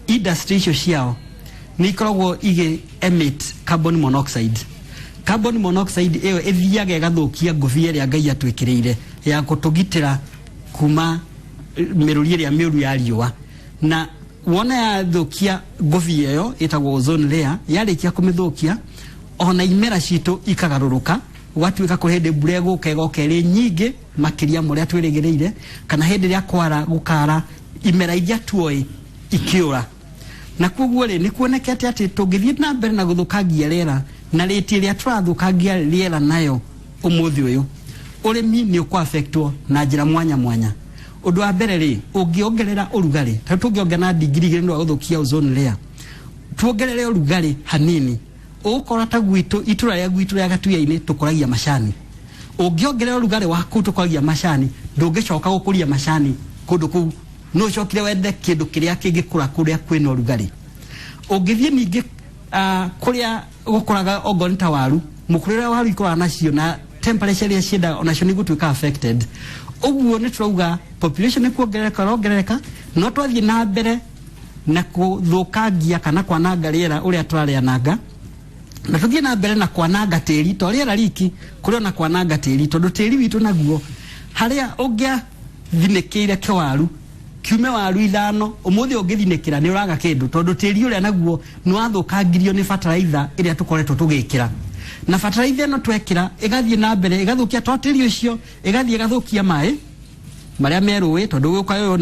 industry icio ciao nĩ ikoragwo igĩ emit carbon monoxide. Carbon monoxide ĩyo ĩthiaga ĩgathũkia ngũbia ĩrĩa Ngai atwĩkĩrĩire ya gũtũgitĩra kuma mĩrũri ĩrĩa mĩũru ya riũa. Na wona yathũkia ngũbia ĩyo ĩtagwo ozone layer, yarĩkia kũmĩthũkia, ona imera citũ ikagarũrũka, gũgatuĩka kũrĩ hĩndĩ mbura ĩgũka ĩgoka ĩrĩ nyingĩ makĩria ma ũrĩa twĩrĩgĩrĩire, kana hĩndĩ ĩrĩa kwara gũkara, imera iria tuoĩ ikĩũra. Na koguo rĩ, nĩ kuonekete atĩ tũngĩthiĩ na mbere na gũthũkangia rĩera na rĩti ĩrĩa tũrathũkangia rĩera nayo ũmũthĩ ũyũ, ũrĩmi nĩ ũkũ affectwo na njĩra mwanya mwanya. Ũndũ wa mbere rĩ, ũngĩongerera ũrugarĩ, ta tũngĩongerera ndigiri igĩrĩ nĩ wa gũthũkia ozone layer, tuongerere ũrugarĩ hanini, ũgũkora ta gwitũ itũra rĩa gwitũ rĩa Gatuya-inĩ tũkũragia macani. Ũngĩongerera ũrugarĩ wa kũu tũkũragia macani, ndũngĩcoka gũkũria macani kũndũ kũu, no ũcokire wende kĩndũ kĩrĩa kĩngĩkũra kũrĩa kwĩna ũrugarĩ. Ũngĩthiĩ ningĩ kũrĩa gũkũraga ongorwo nĩ ta waru, mũkũrĩre wa waru ikũraga nacio na temperature ĩrĩa ciendaga, onacio nĩ igũtuĩka affected. Ũguo nĩ tũrauga population nĩ kuongerereka ĩrongerereka, no twathiĩ na mbere na kũthũkangia kana kwananga rĩera ũrĩa tũrarĩananga, na tũthiĩ na mbere na kwananga tĩri, to rĩera riki, kũrĩ ona kwananga tĩri, tondũ tĩri witũ naguo harĩa ũngĩathinĩkĩire kĩwaru kiume waru 5, ũmũthĩ ũngĩthinĩkĩra nĩ ũraga kĩndũ, tondũ tĩri ũrĩa naguo nĩ wathũkangirio nĩ bataraitha ĩrĩa tũkoretwo tũgĩkĩra. Na bataraitha ĩno twekĩra ĩgathiĩ na mbere ĩgathũkia to tĩri ũcio, ĩgathiĩ ĩgathũkia maĩ marĩa me rũĩ, tondũ gũka ũyũ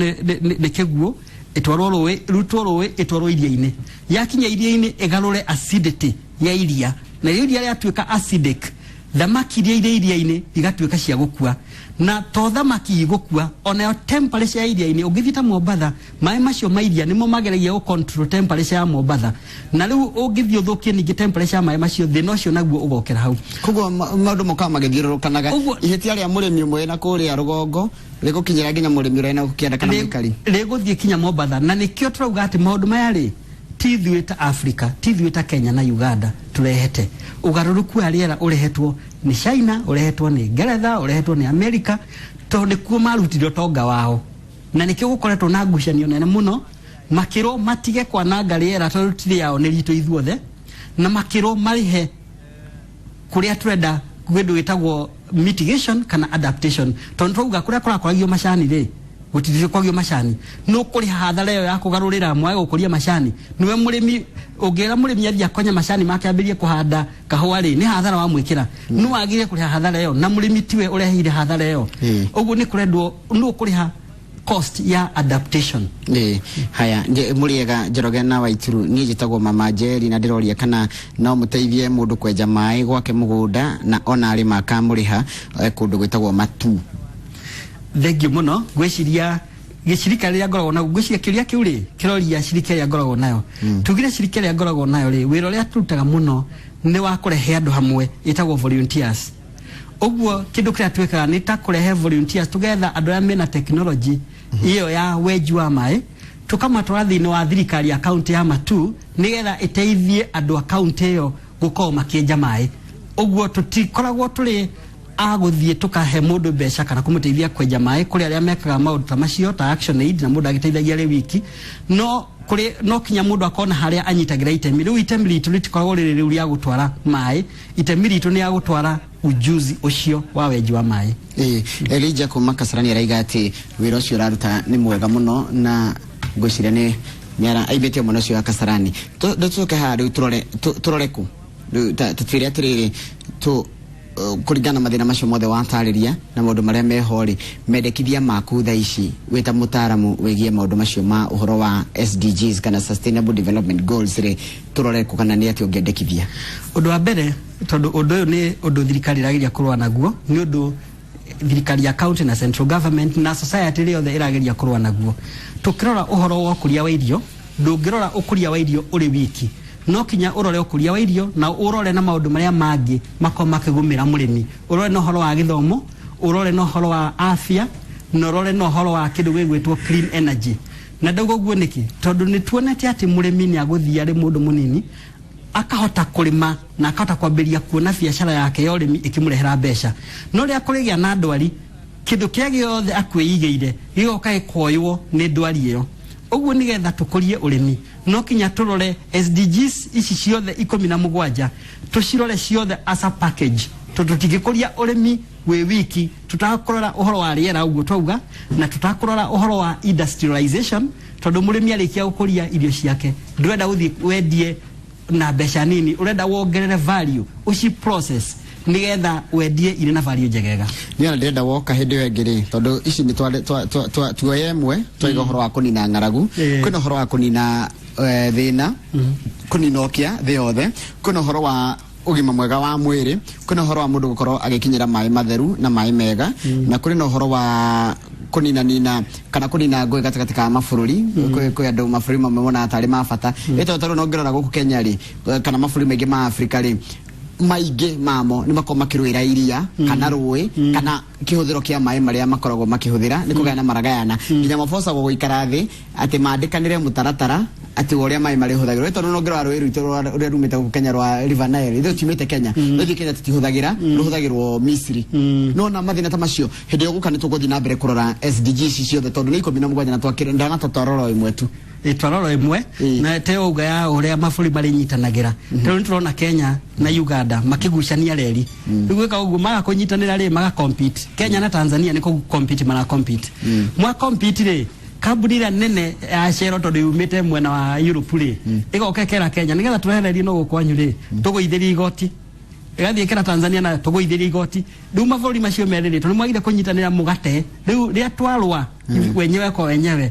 nĩ kĩguũ, Ĩtwarwo rũĩ, rutwo rũĩ, ĩtwarwo iria-inĩ. Yakinya iria-inĩ ĩgarũre acidity ya iria, na rĩo iria rĩatuĩka acidic, thamaki iria irĩ iria-inĩ igatuĩka cia gũkua. Na to thamaki igũkua, onayo temperature ya iria-inĩ. Ũngĩthiĩ ta Mombatha, maĩ macio ma iria nĩmo mageragia gũ control temperature ya Mombatha, na rĩu ũngĩthiĩ ũthũkie ningĩ temperature ya maĩ macio, thĩna ũcio naguo ũgokera hau. Koguo maũndũ mokaga magĩthiũrũrũkanaga. Ihĩtia rĩa mũrĩmi ũmwe na kũrĩa rũgongo rĩgũkinyĩra nginya mũrĩmi ũrĩa na kĩanda kana mũikari. Rĩgũthiĩ kinya Mombatha. Na nĩkĩo tũrauga atĩ maũndũ maya rĩ, ti ithuĩ ta Africa, ti ithuĩ ta Kenya na Uganda tũrehete ũgarũrũku wa rĩera. Ũrehetwo nĩ China, ũrehetwo nĩ Ngeretha, ũrehetwo nĩ America, tondũ nĩkuo marutire ũtonga wao. Na nĩkĩo gũkoretwo na ngucanio nene mũno, makĩrwo matige kwananga rĩera tondũ ti rĩao, nĩ ritũ ithuothe, na makĩrwo marĩhe kũrĩa tũrenda kĩndũ gĩtagwo mitigation kana adaptation, tondũ twauga kũrĩa kũrakũragio macani rĩ, gũtirĩ macani, nũ kũrĩha hathara ĩyo ya kũgarũrĩra mwage gũkũria macani? Nĩwe mũrĩmi. Ũngĩra mũrĩmi athiĩ akonye macani make ambĩrie kũhanda kahũa rĩ, nĩ hathara wamwĩkĩra. Nũ wagĩrĩire kũrĩha hathara ĩyo? Na mũrĩmi tiwe ũreheire hathara ĩyo. Ũguo nĩ kũrendwo nũ ũkũrĩha cost ya adaptation. Ĩĩ, haya, mũrĩega Njoroge na Waituru, niĩ njĩtagwo Mama Njeri na ndĩroria kana no mũteithie mũndũ kwenja maĩ gwake mũgũnda na ona arĩma akamũrĩha, kũndũ gwĩtagwo Matu. Thengiũ mũno. Ngwĩciria gĩcirika rĩrĩa ngoragwo naguo, ngwĩciria kĩũria kĩu rĩ, kĩroria cirika ĩrĩa ngoragwo nayo. Tugire cirika ĩrĩa ngoragwo nayo rĩ, wĩra ũrĩa tũrutaga mũno nĩ wa kũrehe andũ hamwe, ĩtagwo volunteers. Ũguo kĩndũ kĩrĩa twĩkaga nĩ ta kũrehe volunteers, tũgetha andũ arĩa mena technology ĩyo ya wenji wa maĩ, tũkamatwara thĩinĩ wa thirikari ya kaunti ya Matu nĩgetha ĩteithie andũ a kaunti ĩyo gũkorwo makĩenja maĩ. Ũguo tũtikoragwo tũrĩ a gũthiĩ tũkahe mũndũ mbeca kana kũmũteithia kwenja maĩ. Kũrĩ arĩa mekaga maũndũ ta macio ta Action Aid, na mũndũ agĩteithagia arĩ wiki, no kũrĩ no kinya mũndũ akona harĩa anyitagĩra itemi. Rĩu itemi ritũ rĩtikoragwo rĩrĩ rĩu rĩa gũtwara maĩ, itemi ritũ nĩ ya gũtwara ujuzi ũcio wa wenji wa maĩ. Ĩĩ, Elijah kuma Kasarani araiga atĩ wĩra ũcio ũraruta nĩ mwega mũno, na ngwĩciria nĩ nĩara aimĩte mwena ũcio wa Kasarani. Tũcoke haha rĩu tũrore tũrore kũ rĩu, tũtwĩre atĩrĩrĩ, tu kũringana na mathĩna macio mothe watarĩria na maũndũ marĩa meho rĩ, mendekithia maku thaa ici wĩ ta mũtaaramu wĩgiĩ maũndũ macio ma ũhoro wa SDGs kana Sustainable Development Goals rĩ, tũrore kũ kana nĩ atĩ ũngĩendekithia? Ũndũ wa mbere, tondũ ũndũ ũyũ nĩ ũndũ thirikari ĩrageria kũrũa naguo, nĩ ũndũ thirikari ya county na central government na society ĩrĩa yothe ĩrageria kũrũa naguo. Tũkĩrora ũhoro wa ũkũria wa irio, ndũngĩrora ũkũria wa irio ũrĩ wiki, no kinya ũrore ũkũria wa irio na ũrore na maũndũ marĩa mangĩ makorwo makĩgũmĩra mũrĩmi, ũrore na ũhoro wa gĩthomo, ũrore na ũhoro wa afya, na ũrore na ũhoro wa kĩndũ gĩgwĩtwo clean energy. Na ndauga ũguo nĩkĩ? Tondũ nĩ tuonete atĩ mũrĩmi nĩ agũthiĩ arĩ mũndũ mũnini akahota kũrĩma na akahota kwambĩrĩria kuona biacara yake ya ũrĩmi ĩkĩmũrehera mbeca, no rĩrĩa kũrĩgĩa na ndwari, kĩndũ kĩrĩa gĩothe akwĩigĩire gĩgoka gĩkoywo nĩ ndwari ĩyo. Ũguo nĩgetha tũkũrie ũrĩmi no kinya tũrore SDGs ici ciothe 17, tũcirore ciothe as a package, tondũ tũtingĩkũria ũrĩmi wĩ wiki tũtakũrora ũhoro wa rĩera ũguo twauga, na tũtakũrora ũhoro wa industrialization, tondũ mũrĩmi arĩkia gũkũria irio ciake ndũrenda gũthiĩ wendie na mbeca nini, ũrenda wongerere value, ũci process nĩgetha wendie irĩ na value njegega. Niĩ ona ndĩrenda woka hĩndĩ ĩyo ĩngĩ rĩ, tondũ ici nĩ tuoye ĩmwe, twaiga ũhoro wa kũnina ng'aragu, kwĩna ũhoro wa kũnina thĩna, kũnina ũkĩa thĩ yothe, kwĩna ũhoro wa ũgima mwega wa mwĩrĩ, kwĩna ũhoro wa mũndũ gũkorwo agĩkinyĩra maĩ matheru na maĩ mega, na kũrĩ na ũhoro wa kũnina nina kana kũnina ngũĩ gatagatĩ ka mabũrũri. Kwĩ andũ mabũrũri mamwe monaga tarĩ ma bata ĩ tondũ no ngĩrora gũkũ Kenya rĩ, kana mabũrũri maingĩ ma Afrika rĩ, maingĩ mamo nĩ makoragwo makĩrũĩra iria kana rũĩ kana kĩhũthĩro kĩa maĩ marĩa makoragwo makĩhũthĩra, nĩ kũgayana maragayana, nginya mabocagwo gũikara thĩ atĩ mandĩkanĩre mũtaratara atĩ wa ũrĩa maĩ marĩhũthagĩrwo. Tondũ no ngĩrora rũĩ rwitũ rũrĩa rumĩte gũkũ Kenya rwa River Nile, ithuĩ tumĩte Kenya, no ithuĩ Kenya tũtihũthagĩra, rũhũthagĩrwo Misiri. No na mathĩna ta macio, hĩndĩ ĩyo gũka nĩ tũgũthiĩ na mbere kũrora SDGs ciothe, tondũ nĩ 17 na twakĩrĩ ndanatotwarora ĩmwe tu. Twarora ĩmwe. Na te uga ya ũrĩa mabũrũri marĩnyitanagĩra, rĩu nĩ tũrona Kenya na Uganda makĩgucania reri. Rĩu gwĩka ũguo maga kũnyitanĩra rĩ, maga compete. Kenya na Tanzania nĩ kũ compete mara compete. Mwa compete rĩ, kambuni ĩrĩa nene ya Shell, tondũ yumĩte mwena wa Europe rĩ, ĩgoka ĩkera Kenya, nĩgetha tũrehe reri no gũkũ kwanyu rĩ, tũgũithĩrie igoti. Ĩgathiĩ ĩkera Tanzania na tũgũithĩrie igoti. Rĩu mabũrũri macio merĩ rĩ, tondũ mwagire kũnyitanĩra mũgate, rĩu rĩatwarwa wenyewe kwa wenyewe,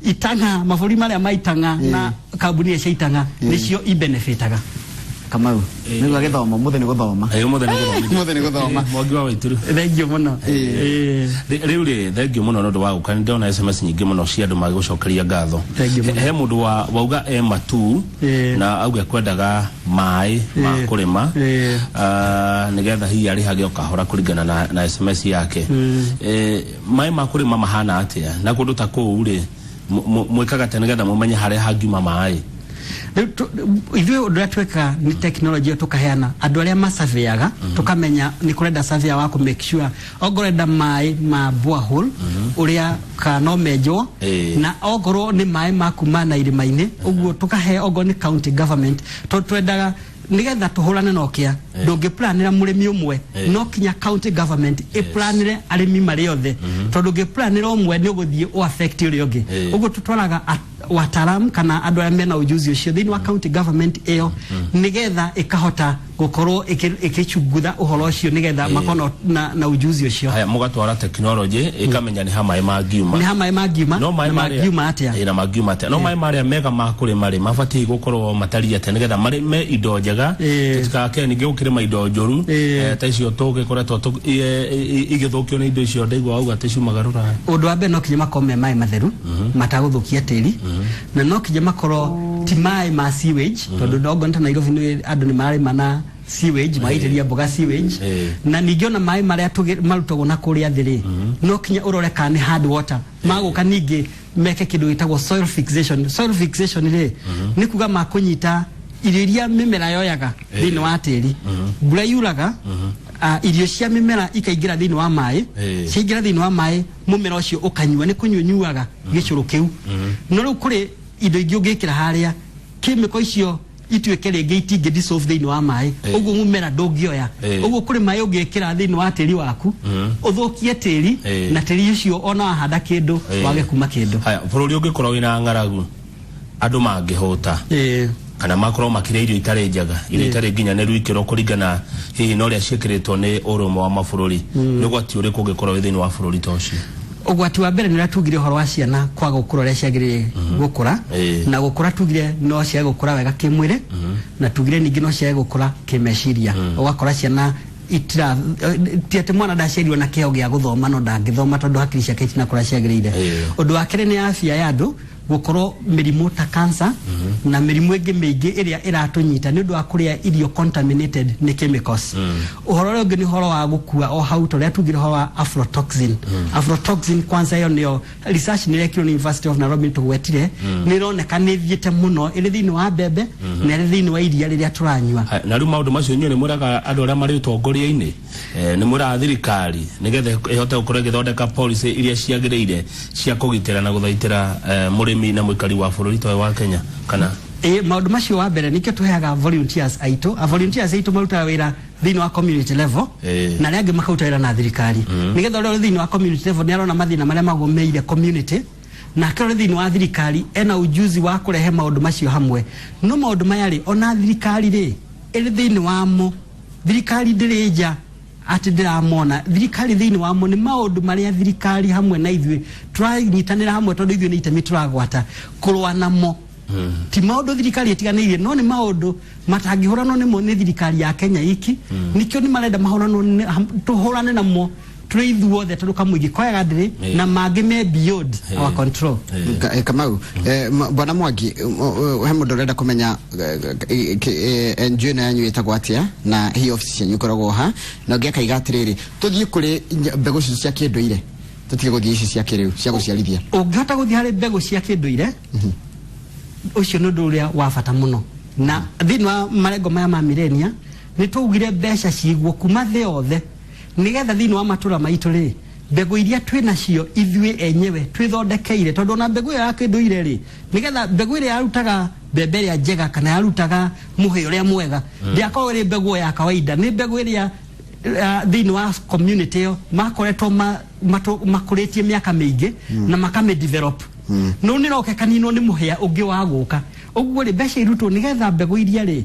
itanga mabũrũri marĩa ma itanga na kambuni cia itanga nĩcio ibenefitaga. Kamau, nĩguo gĩthomo mũthĩ nĩ gũthoma. Ĩĩ, ũmũthĩ nĩ gũthoma. Ũmũthĩ nĩ gũthoma. Mwangi wa Waituru. Thengio mũno. Rĩu rĩ, thengio mũno nĩ ũndũ wa gũka. Nĩ ndĩrona SMS nyingĩ mũno cia andũ magĩgũcokeria ngatho. Thengio mũno. He mũndũ wa wauga e matu na auga kwendaga maĩ ma kũrĩma, nĩgetha hihi arĩhage o kahora kũringana na SMS yake. Maĩ ma kũrĩma mahana atĩa na kũndũ ta kũu rĩ, mwĩkaga atĩa nĩgetha mũmenye harĩa hangiuma maĩ? Rĩu ithuĩ ũndũ ũrĩa twĩkaga nĩ tekinoronjĩ ĩyo tũkaheana andũ arĩa masurveyaga, tũkamenya nĩ kũrenda surveyor wa kũ make sure ongorwo ũrenda maĩ ma borehole ũrĩa kana no menjwo, na ongorwo nĩ maĩ ma kuma na irĩma-inĩ ũguo tũkahe ongorwo nĩ county government, tondũ twendaga nigetha tũhũrane na ũkĩa. Ndũngĩplanĩra mũrĩmi ũmwe, no kinya county government ĩplanĩre arĩmi marĩ othe, tondũ ũngĩplanĩra ũmwe nĩ ũgũthiĩ ũ affect ũrĩa ũngĩ. Ũguo tũtwaraga wataalamu kana andũ arĩa mena ujuzi ũcio thĩinĩ wa county government ĩyo, nigetha ĩkahota gũkorwo ĩkĩchungutha ũhoro ũcio, nigetha makorwo na ujuzi ũcio. Haya, mũgatwara tekinoronjĩ ĩkamenya nĩ ha maĩ mangiuma. Nĩ ha maĩ mangiuma. No maĩ na marĩa mangiuma atĩa. Ĩ, na mangiuma atĩa. No maĩ marĩa mega ma kũrĩma rĩ, mabatiĩ gũkorwo matariĩ atĩa nĩgetha marĩ me indo njega, tũtikake ningĩ gũkĩrĩma indo njũru, ta icio tũgĩkoretwo igĩthũkio nĩ indo icio ndaigua wauga atĩ ciumaga rũraya? Ũndũ wa mbere, no kinya makorwo me maĩ matheru matagũthũkia tĩri, na no kinya makorwo ti maĩ ma sewage, tondũ ndongo ta Nairobi nĩ andũ nĩ mararĩma na sewage, magaitĩrĩria mboga sewage. Na ningĩ ona maĩ marĩa marutagwo na kũrĩa thĩ rĩ, no kinya ũrore kana nĩ hard water magũka, ningĩ meke kĩndũ gĩtagwo soil fixation. Soil fixation rĩ, nĩ kuga makũnyita irio iria mĩmera yoyaga thĩinĩ wa tĩri. Mbura yuraga, irio cia mĩmera ikaingĩra thĩinĩ wa maĩ. Ciaingĩra thĩinĩ wa maĩ, mũmera ũcio ũkanyua, nĩ kũnyua ũnyuaga gĩcũrũ kĩu. No rĩu kũrĩ indo ingĩ ũngĩkĩra harĩa, kĩmĩko icio ituĩke rĩngĩ itingĩ dissolve thĩinĩ wa maĩ, ũguo mũmera ndũngĩoya. Ũguo kũrĩ maĩ ũngĩkĩra thĩinĩ wa tĩri waku ũthũkie tĩri, na tĩri ũcio ona wahanda kĩndũ wage kuma kĩndũ. Haya, bũrũri ũngĩkorwo wĩna ng'aragu, andũ mangĩhũta kana makorwo makĩrĩa irio itarĩ njega, irio itarĩ nginyanĩru ikĩro kũringana hihi na ũrĩa ciĩkĩrĩtwo nĩ ũrũmwe wa mabũrũri, nĩ ũgwati ũrĩkũ ũngĩkorwo wĩ thĩinĩ wa bũrũri ta ũcio? Ũgwati wa mbere nĩ ũrĩa tugire ũhoro wa ciana kwaga gũkũra ũrĩa ciagĩrĩire gũkũra. Na gũkũra tugire no ciage gũkũra wega kĩmwĩrĩ, na tugire ningĩ no ciage gũkũra kĩmeciria. Ũgakora ciana itira, ti atĩ mwana ndaciarirwo na kĩheo gĩa gũthoma, no ndangĩthoma tondũ hakiri ciake itinakũra ciagĩrĩire. Ũndũ wa kerĩ nĩ afya ya andũ, gũkorwo mĩrimũ ta cancer na mĩrimũ ĩngĩ mĩingĩ ĩrĩa ĩratũnyita nĩ ũndũ wa kũrĩa irio contaminated nĩ chemicals. Ũhoro ũrĩa ũngĩ nĩ ũhoro wa gũkua o hau, tũrĩa tugire ũhoro wa aflatoxin. Aflatoxin kwanza ĩyo nĩyo research nĩ ĩrekirwo nĩ University of Nairobi, tũgwetire, nĩ ĩroneka nĩ ĩthiĩte mũno ĩrĩ thĩinĩ wa mbembe na ĩrĩ thĩinĩ wa iria rĩrĩa tũranyua. Haya, na rĩu maũndũ macio inyuĩ nĩ mwĩraga andũ arĩa marĩ ũtongoria-inĩ, nĩ mwĩraga thirikari nĩgetha ĩhote gũkorwo ĩgĩthondeka policy iria ciagĩrĩire cia kũgitĩra na gũthaitĩra mũrĩmi na mũikari wa bũrũri ta ũyũ wa Kenya, kana? Ĩ, maũndũ macio wa mbere nĩkĩo tũheaga volunteers aitũ. A volunteers aitũ marutaga wĩra thĩinĩ wa community level, na arĩa angĩ makaruta wĩra na thirikari, nĩgetha ũrĩa ũrĩ thĩinĩ wa community level nĩ arona mathĩna marĩa magũmĩire community, nake ũrĩ thĩinĩ wa thirikari ena ujuzi wa kũrehe maũndũ macio hamwe. No maũndũ maya rĩ, ona thirikari rĩ ĩrĩ thĩinĩ wamo, thirikari ndĩrĩ nja atĩ ndĩramona. Thirikari thĩinĩ wamo nĩ maũndũ marĩa thirikari hamwe na ithuĩ tũranyitanĩra hamwe, tondũ ithuĩ nĩ itemi tũragwata kũrũa namo. Ti maũndũ thirikari ĩtiganĩirie, no nĩ maũndũ matangĩhũranwo nĩmo nĩ thirikari ya Kenya iki. Nĩkĩo nĩ marenda mahũranwo tũhũrane namo tũrĩ ithuothe, tondũ kamũingĩ koyaga ndĩrĩ na mangĩ me beyond our control. Kamau, bwana Mwangi, he mũndũ ũrenda kũmenya NGO ĩno yanyu ĩtagwo atĩa na hihi ofici cianyu ikoragwo ha, na ũngĩ akaiga atĩrĩrĩ, tũthiĩ kũrĩ mbegũ icio cia kĩndũire, tũtige gũthiĩ ici cia kĩrĩu cia gũciarithia. Ũngĩhota gũthiĩ harĩ mbegũ cia kĩndũire, ũcio nĩ ũndũ ũrĩa wa bata mũno. Na thĩinĩ wa marengo maya ma millennia nĩ twaugire mbeca cigwo kuma thĩ yothe, nĩgetha thĩinĩ wa matũra maitũ rĩ, mbegũ iria twĩ nacio ithuĩ enyewe twĩthondekeire, tondũ ona mbegũ ĩyo ya kĩndũire rĩ, nĩgetha mbegũ ĩrĩa yarutaga mbembe ĩrĩa njega kana yarutaga mũhĩa ũrĩa mwega, ndĩakorwo ĩrĩ mbegũ ya kawaida, nĩ mbegũ ĩrĩa thĩinĩ wa community ĩyo makoretwo makũrĩtie mĩaka mĩingĩ na makamĩ develop, no nĩ roke kaninwo nĩ mũhĩa ũngĩ wa gũka. Ũguo rĩ, mbeca irutwo nĩgetha mbegũ iria rĩ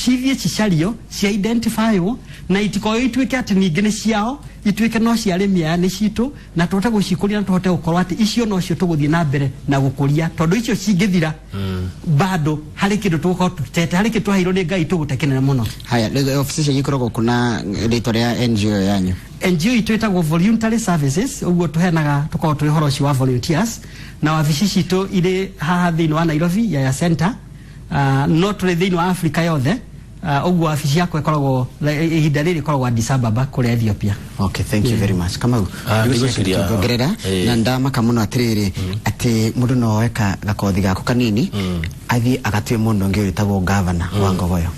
Cithiĩ cicario, cia identifywo, na itikorwo ituĩke atĩ ningĩ nĩ ciao, ituĩke no cia arĩmi aya, nĩ citũ, na tũhote gũcikũria na tũhote gũkorwo atĩ icio nocio tũgũthiĩ na mbere na gũkũria, tondũ icio cingĩthira bado harĩ kĩndũ tũgũkorwo tũtete, harĩ kĩndũ twaheirwo nĩ Ngai tũgũte kĩnene mũno. Haya, rĩu ofici cianyu ikoragwo kuna rĩtwa rĩa NGO yanyu? NGO itũ ĩtagwo Voluntary Services, ũguo tũheanaga, tũkoragwo tũrĩ ũhoro ũcio wa volunteers, na wabici citũ irĩ haha thĩinĩ wa Nairobi, Yaya Center, no tũrĩ thĩinĩ wa Afrika yothe. Ũguo wabici yakwa ĩkoragwo ihinda rĩrĩ ĩkoragwo Addis Ababa kũrĩa Ethiopia. Okay, thank you very much, Kamau. Ndigwĩciria- Ngĩongerera na ndamaka mũno atĩrĩrĩ, atĩ mũndũ no oe gakothi gaku kanini athiĩ agatue mũndũ ũngĩ wĩtagwo gavana wa Ngogoyo.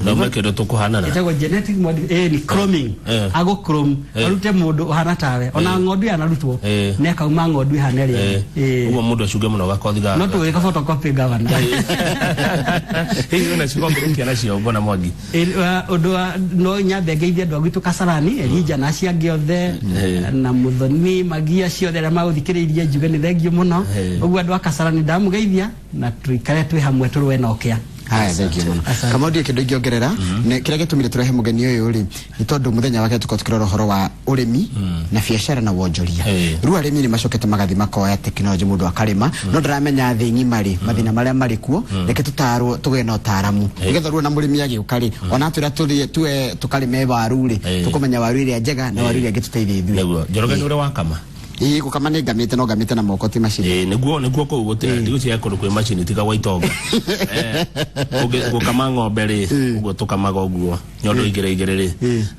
No me kĩndũ tũkũhanana. Ĩtagwo genetic ni cloning. Agũ clone, arute mũndũ ũhana tawe. Ona ng'ondu yanarutwo, nĩ akauma ng'ondu ĩhana ĩrĩa. Ũguo mũndũ acunge mũno gakothi ga No tũgĩka photocopy, governor. Hihi wĩna ciugo ngũrũkia nacio, Bwana Mwangi? Ũndũ wa no nyambe ngeithie andũ a gwitũ Kasarani, Elija na acio angĩ othe, na Muthoni Magia, ciothe arĩa magũthikĩrĩirie, njuge nĩ thengio mũno. Ũguo andũ a Kasarani ndamũgeithia, na tũikare twĩ hamwe, tũrũe na ũkĩa. Haya, thank you mũno. Asante. Kamau, ndirĩ kĩndũ ingĩongerera. Kĩrĩa gĩtũmire tũrehe mũgeni ũyũ rĩ, nĩ tondũ mũthenya wake tũkorwo tũkĩrora ũhoro wa ũrĩmi na biacara na wonjoria. Rĩu arĩmi nĩ macokete magathi makoya tekinoronjĩ, mũndũ akarĩma, no ndaramenya thĩ ng'ima rĩ mathĩna marĩa marĩ kuo. Reke tũtarwo, tũgĩe na ũtaaramu, nĩgetha rĩu ona mũrĩmi agĩũka rĩ, ona atwĩra tũthiĩ tuwe tũkarĩme waru rĩ, tũkũmenya waru ĩrĩa njega na waru ĩrĩa ĩngĩtũteithia ithuĩ. Nĩguo Njoroge, nĩ ũrĩ wakama? Ĩĩ, gũkama nĩ ngamĩte, no ngamĩte na moko, ti macini. Nĩguo kũu gũtirĩ, ndigũciria kũndũ kwĩ macini tiga gwa itonga. Gũkama ng'ombe rĩ, ũguo tũkamaga ũguo nyondo igĩrĩ igĩrĩ rĩ,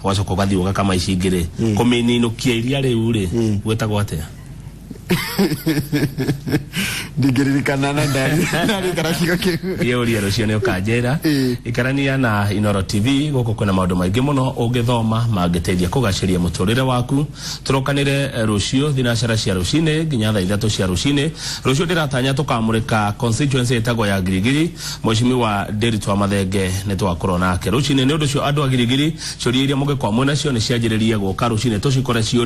ũgacoka ũgathiĩ ũgakama ici ingĩ rĩ, kũmĩninũkia iria rĩu rĩ, gwĩtagwo atĩa? Ndingĩririkana na ndarikana kiugo kĩu. Thiĩ ũrie, rũciũ nĩ ũkanjĩra. Ikarania na Inoro TV, gũkũ kwĩna maũndũ maingĩ mũno ũngĩthoma mangĩteithia kũgacĩria mũtũrĩre waku. Tũrokanĩre rũciũ thinacara cia rũcinĩ nginya thaa 3 cia rũcinĩ. Rũciũ ndĩratanya tũkamũrĩka constituency ĩtagwo ya Girigiri. Mheshimiwa Nderitu wa Mathenge nĩ twakorwo nake rũcinĩ. Nĩ ũndũ ũcio, andũ a Girigiri, ciũria iria mũngĩkorwo mwĩnacio nĩ cianjĩrĩrie gũka rũcinĩ tũcikore ciũria.